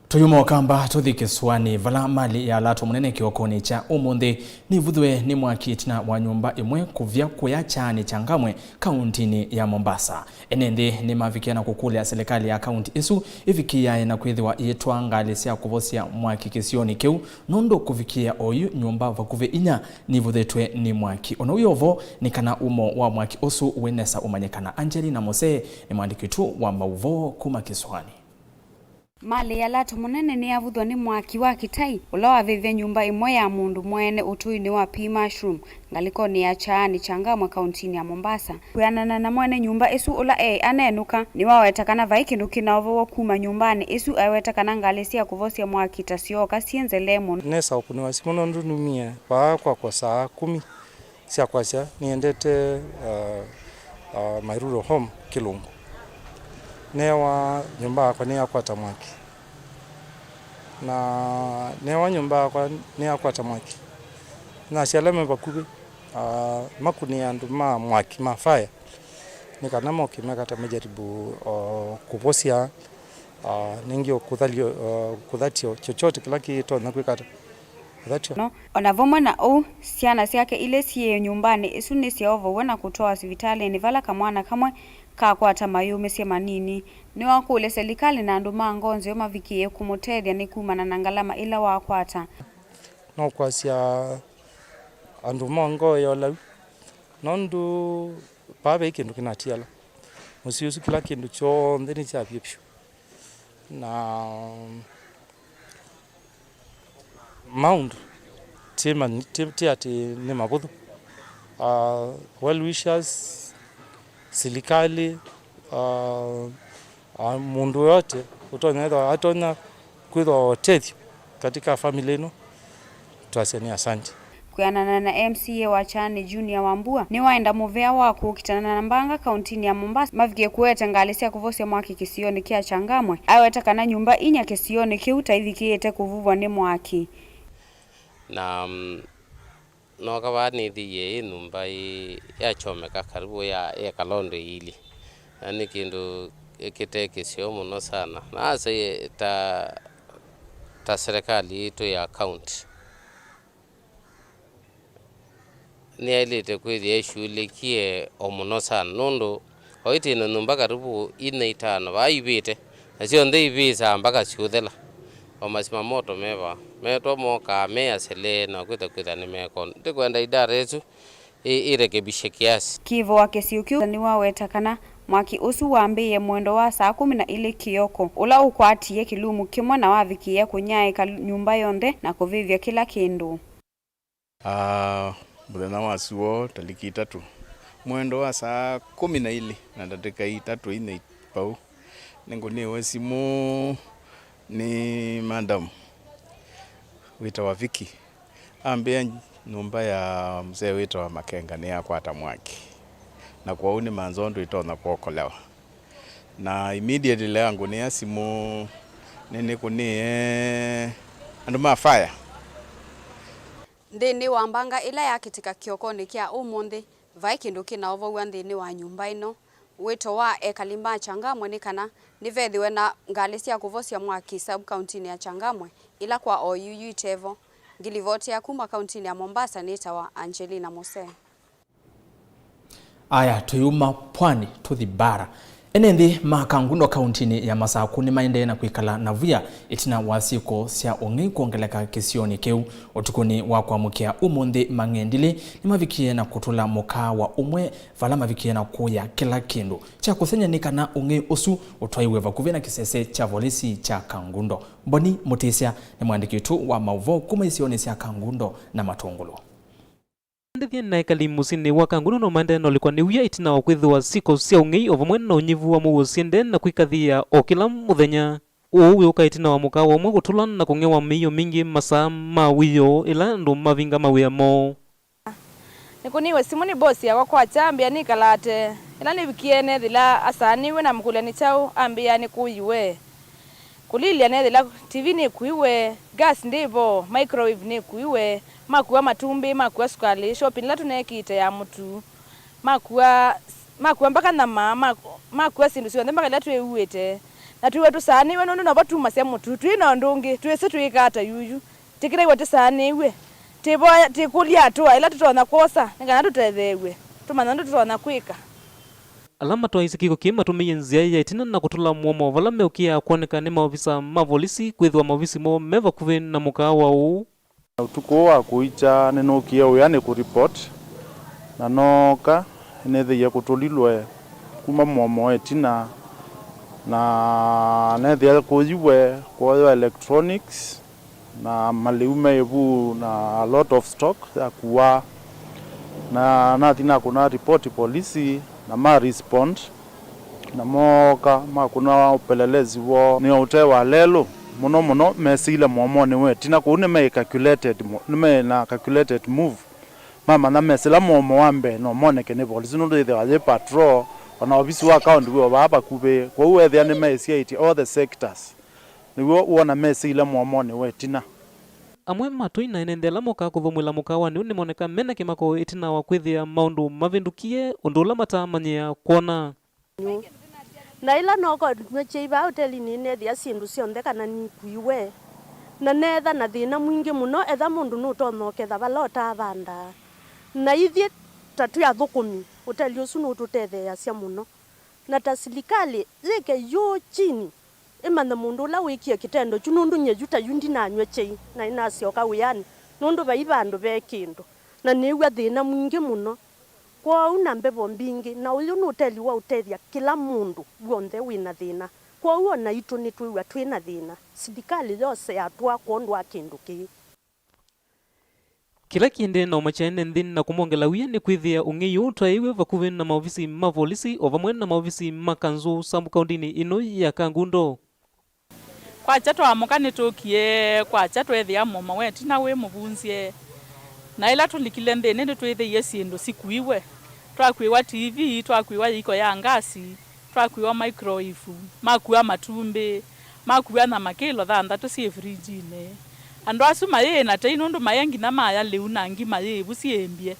Tũyuma ũkamba tũthi kĩsũanĩ, vala malĩ ya lato mũnene kĩokonĩ kya ũmũnthĩ nĩvuthwe nĩ mwaki ĩtina wa nyũmba ĩmwe kũvya kũya kyaanĩ kya Ngamwe, kauntinĩ ya Mombasa. Ene nthĩ nĩmavikie na kũkũlya silikalĩ ya kaunti ĩsu ĩvikĩĩae na kwĩthĩwa ĩitwaa ngalĩ sya kũvosya mwaki kĩsionĩ kĩu, nũndũ kũvikĩĩa oyu nyũmba vakuvĩ inya nivũthĩtwe nĩ mwaki. Ona wĩ o vo, nĩ kana umo wa mwaki ũsu wĩ nesa ũmanyĩkana. Angelina Mose nĩ mwandĩki witũ wa mauvoo kuma kĩsũanĩ. Malĩ ya lato mũnene nĩyavuthwa nĩ mwaki wa kĩtai, ũla wavĩvya nyũmba ĩmwe ya mũndũ mwene ũtũinĩ wa P Mushroom, ngalĩkonĩ ya kyaanĩ kya Ngamwe, kauntinĩ ya Mombasa. Kwĩanana na mwene nyũmba ĩsu, ũla eĩ anenũka, nĩwaweta kana vai kĩndũ kĩna ũvoo kuma nyũmbanĩ ĩsu, aiweta kana ngalĩ sya kũvosya mwaki ta syooka syĩ nzelee mũno. Nesa ũkũnĩwa simũ nũndũ numie vaa kwakwa saa kũmi sya kwasya nĩendete, uh, uh, my rural home Kĩlũngũ. Neewa nyũmba yakwa nĩyakwata mwaki. Na neewa nyũmba yakwa nĩyakwata mwaki. Nasya ala me vakuvĩ, uh, makũnĩe andũ ma mwaki ma fire nĩ kana moke mekata majaribu, uh, kũvosya, uh, nĩngĩ kũthalio, uh, kũthatio chochote kĩla kĩtonya kwĩkata. No, o na vamwe na ũu, syana syake ilĩ syĩ nyũmbanĩ ĩsu nĩsyaovow'e na kũtwawa sivitalĩnĩ vala kamwana kamwe kakwata mayũmĩsye manini. Nĩwakũlya silikalĩ na andũ ma ngoo nzeo mavikĩĩe kũmũtethya nĩ kumana na ngalama ila wakwata. No kwasya andũ ma ngoo ya ũlau, nũndũ vaa ve kĩndũ kĩnatiala. Mũsyĩ ũsu kĩla kĩndũ kyonthe nĩkyavyie vyũ. Na maũndũ ti ma-, ti, ti atĩ nĩ mavũthũ. Ah, well wishers, silikalĩ, ah, ah, mũndũ yote ũtonya ethwa, atonya kwĩthwa ũtethyo katika family ĩno, twasya nĩ asante. Kwĩanana na M C A wa Kyani Junior Wambua, nĩwaenda mũvea wa kũkitana na mbanga kauntinĩ ya Mombasa mavikie kũete ngalĩ sya kũvosya mwaki kĩsionĩ kya Changamwe. Aweta kana nyũmba inya kĩsionĩ kĩu taivikĩĩte kũvuvwa nĩ mwaki. Na, mm, Nooka vaa nĩthĩie ĩ nyũmba ĩ yakyomeka karibu ya ĩekala ũndũ ĩilye, na nĩ kĩndũ kĩte kĩseo mũno sana. Naasaie ta, ta serikali yitũ ya county nĩyaĩlĩte kwĩthĩa ĩshughulikie o mũno sana, nũndũ o ĩtĩ na nyũmba karibu ine itano vaa ivĩte, na syonthe ivĩsaa mbaka siũthela. O masima moto me vaa, metwa mokaa me asele na kwĩtha kwĩtha nĩmekona. Ndikwenda idara ĩsu ĩ-, ĩrekebishe kiasi. Kĩvo wa kĩsio kĩu nĩwaweta kana mwaki ũsu wambĩĩe mwendo wa saa kũmi na ilĩ kĩoko, ũla ũkwatie kĩlumu kĩmwe na wavikĩĩa kũnyaĩĩka nyũmba yonthe na kũvĩvya kĩla kĩndũ. Ah, mũthenya wa suo, taliki itatũ, mwendo wa saa kũmi na ilĩ na ndatĩka itatũ ine vau, nĩngũnĩwe simũ nĩ madam wĩtawa Vicky. Ambĩa nyũmba ya mzee wĩtawa Makenga nĩyakwata mwaki, na kwoou nĩ manzondũ itonya kwokolewa. Na immediately angũnĩa simũ, nĩnĩkũnĩe andũ ma fire. Nthĩnĩ wa mbanga ĩla yakĩtĩka kĩokonĩ kya ũmũnthĩ, vai kĩndũ kĩnaovow'a nthĩnĩ wa nyũmba ĩno. Wĩto wa ekali ma Changamwe nĩ kana nĩvethĩwe na ngalĩ sya kũvosya mwaki sub-kauntinĩ ya Changamwe, ĩla kwa oyu yu itevo. Ngilivoti ya kuma kauntinĩ ya Mombasa nĩtawa Angelina Mose. Aya, tũyuma pwani, tũthi Bara. Ene nthĩ ma Kangundo kauntinĩ ya Masakũ nĩmaendee na kwĩkala na via ĩtina wa syĩko sya ũng'ei kwongeleka kĩsionĩ kĩu. Ũtukũnĩ wa kwamũkĩa ũmũnthĩ, mang'endilĩ nĩmavikie na kũtũla mũkaawa ũmwe vala mavikie na kũya kĩla kĩndũ. Kya kũseng'ya nĩ kana ũng'ei ũsu ũtwaiwe vakuvĩ na kĩsese kya volisi kya Kangundo. Boni Mũtĩsya nĩ mwandĩki witũ wa maũvoo kuma isionĩ sya Kangundo na Matũngũlũ. Andĩthya na ekali mũsyĩnĩ wa Kangundo no maendee na ũlikwa nĩ wia ĩtina wa kwĩthĩwa syĩko sya ũng'ei o vamwe na ũnyivu wa mũuo syendee na kwĩkathĩĩa o kĩla mũthenya. Ũu wĩũka ĩtina wa mũkaawa ũmwe kũtũlwa na kũng'ewa mĩio mingĩ masaa ma wĩoo ĩla andũ mavinga mawĩa moo. Nĩkũnĩiwe simũ nĩ bosi yakwa kwakya ambĩa nĩkalate. Ĩla nĩvikie neethĩla asaanĩw'e namũkũlya nĩ kyaũ, ambĩa nĩkũiwe. Kũlilya neethĩla T V nĩkuiwe, gas ndĩvo, microwave nĩkuiwe, makua matumbĩ, makua sukalĩ, shopping ĩla tũneekĩte ya mũtu, makua, makua mpaka nyama, ma-, makua syĩndũ syonthe mpaka ila twĩuĩte. Na twĩw'a tũsaanĩw'e nũndũ novo tumasya mũtu, twĩ na ũndũ ũngĩ, twĩsĩ twĩĩka ata yuyu. Tĩkĩlĩw'e tĩsaanĩw'e, tĩvoya, tĩkũlya atũa ĩla tũtonya kwosa nĩ kana tũtetheew'e, tũmanya ũndũ tũtonya kwĩka. Ala matwaisye kĩko kĩĩ matũmĩie nzĩa ya ĩtina na kũtũla mũomo vala meũkĩaa kwoneka nĩ maovisa ma volisi kwĩthĩwa maovisi moo me vakuvĩ na mũkaawa ũũ. Ũtukũ ũũ wa kũikya nĩnũkie wĩanĩ kũripoti, na nooka nĩnethĩie kũtũlilwe kuma mũomo wa ĩtina, na neethĩa kũiwe kwoywa electronics na malĩu me ĩvu na a lot of stock yakuaa. Na nathi nakũna ripoti polisi na ma respond, na mooka makũna ũpelelezi woo nĩ ũte wa lelũ mũno mũno. Mesĩile mũomonĩ wa ĩtina, kũu nĩme calculated mo-, nĩme na calculated move. Mamanya mesĩla mũomo wa mbee no moneke nĩ volisi nũndũ yĩthĩawa yĩ patrol, ona ovisi wa county wĩ o vaa vakuvĩ. Kwoou weethĩa nĩmeĩsyaĩtye all the sectors. Nĩw'o wona mesĩile mũomonĩ wa ĩtina. Amwe ma tũi na ene nthĩ ala mokaa kũthũmũĩla mũkaawanĩ ũũ nĩmoneka me na kĩmako ĩtina wa kwĩthĩa maũndũ mavĩndũkie ũndũ ũla mataamanyĩaa kwona. Na ĩla nooka nyw'a kyai vaa ũtelinĩ, neethĩa syĩndũ syonthe kana nikuiwe, na neetha na thĩna mwingĩ mũno, etha mũndũ nũtonya ũketha vala ũtaavandaa. Na ithyĩ ta twĩ athũkũmi, ũteli ũsu nũtũtetheeasya mũno. Na ta silikalĩ yĩke yũũ chini, ĩmanye mũndũ ũla wĩkie kĩtendo kyu, nũndũ nyie yu ta yu ndinanyw'a kyai, na nĩnasyoka wĩanĩ, nũndũ vai vandũ ve kĩndũ, na nĩĩw'a thĩna mwingĩ mũno. Kwoou na mbevo mbingĩ, na ũyũ nĩ ũteli wa ũtethya kĩla mũndũ w'onthe wĩ na thĩna. Kwoou o naitũ nĩtwĩw'a twĩ na thĩna, silikalĩ yose yatũa kwondũ wa kĩndũ kĩĩ. Kĩla kĩendee na ũmakya ene nthĩ na kũmongela wia nĩ kwĩthĩa ũng'ei ũũ ũtwaĩwe vakuvĩ na maovisi ma volisi o vamwe na maovisi ma kanzũ sub-kaũndĩnĩ ĩno ya Kangundo. Kwakya twaamũka nĩtũkie kwakya tweethĩa mũomo wa ĩtina wĩ mũvunzye. Na ĩla tũlikile nthĩnĩ nĩtwĩthĩie syĩndũ sikuiwe. Twakuĩwa T V, twakuĩwa yĩiko ya ngasi, twakuĩwa microwave, makua matumbĩ, makua nyama kĩlo thanthatũ syĩ fridge-inĩ. Andũ asu mayĩĩ na tei nũndũ maĩ nginya maya lĩu na ngima yĩ vu syĩmbye.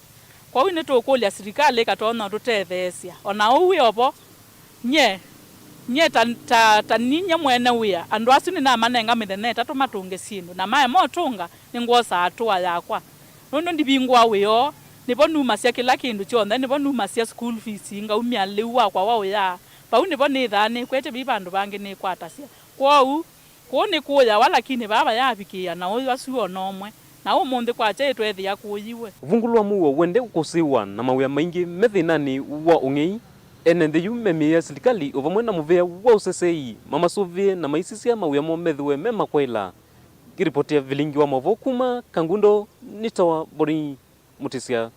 Kwoou nĩtũkũlya silikalĩ ĩkatonya ũtũtetheesya. O na ũu wĩ o vo, nyie, nyie ta, ta, ta ninyie mwene wĩa, andũ asu nĩnamanenga mĩthenya ĩtatũ matũnge syĩndũ, na maema ũtũnga, nĩngwosaa tũa yakwa. Nũndũ ndivingũa wĩa oo, nĩvo numasya kĩla kĩndũ kyonthe, nĩvo numasya school fees, ngaumya lĩu wakwa wa ũyaa. Vau nĩvo nĩthaa nĩkwete vei vandũ vangĩ nĩkwatasya. Kwoou, kũu nĩkũyawa, lakini vaa vayavikĩĩa na ũyũ asu o na ũmwe, na ũmũnthĩ kwakya ĩtweethĩa kũũyiwe. Ũvungũlu wa mũuo wende kũsĩĩwa na mawĩa maingĩ me thĩnanĩ wa ũng'ei. Ene nthĩ yu memĩĩa silikalĩ o vamwe na mũvĩa wa ũseseei mamasũvĩe na maisisya mawĩa moo methĩwe me makwaĩla. Ngĩripotia vilingi wa maũvoo kuma Kangundo, nĩtawa Boni Mũtĩsya.